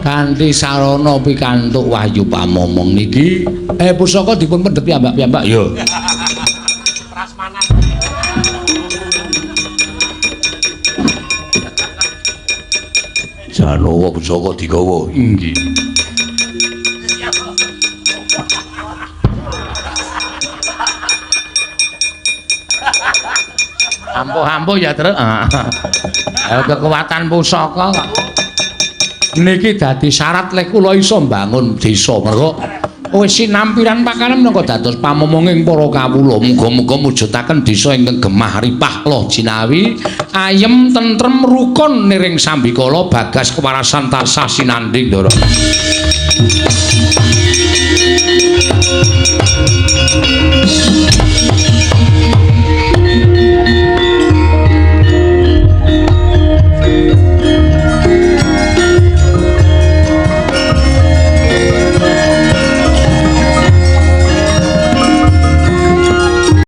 Kanthi sarana pikantuk Wahyu Pamomong niki pusaka dipun pendhet piyambak-piyambak ya. Prasmanan. Janowo pusaka digawa. Inggih. Ampuh-ampuh ya, Tru. Ayo kekuatan pusaka kok. Niki dadi syarat lek kula iso mbangun desa. Mergo wis sinampiran pakanan minangka dados pamomonging para kawula. Muga-muga mujudaken desa ingkang gemah ripah loh jinawi, ayem tentrem rukun niring sambikala bagas kewarasan tansah sinanding, Ndara.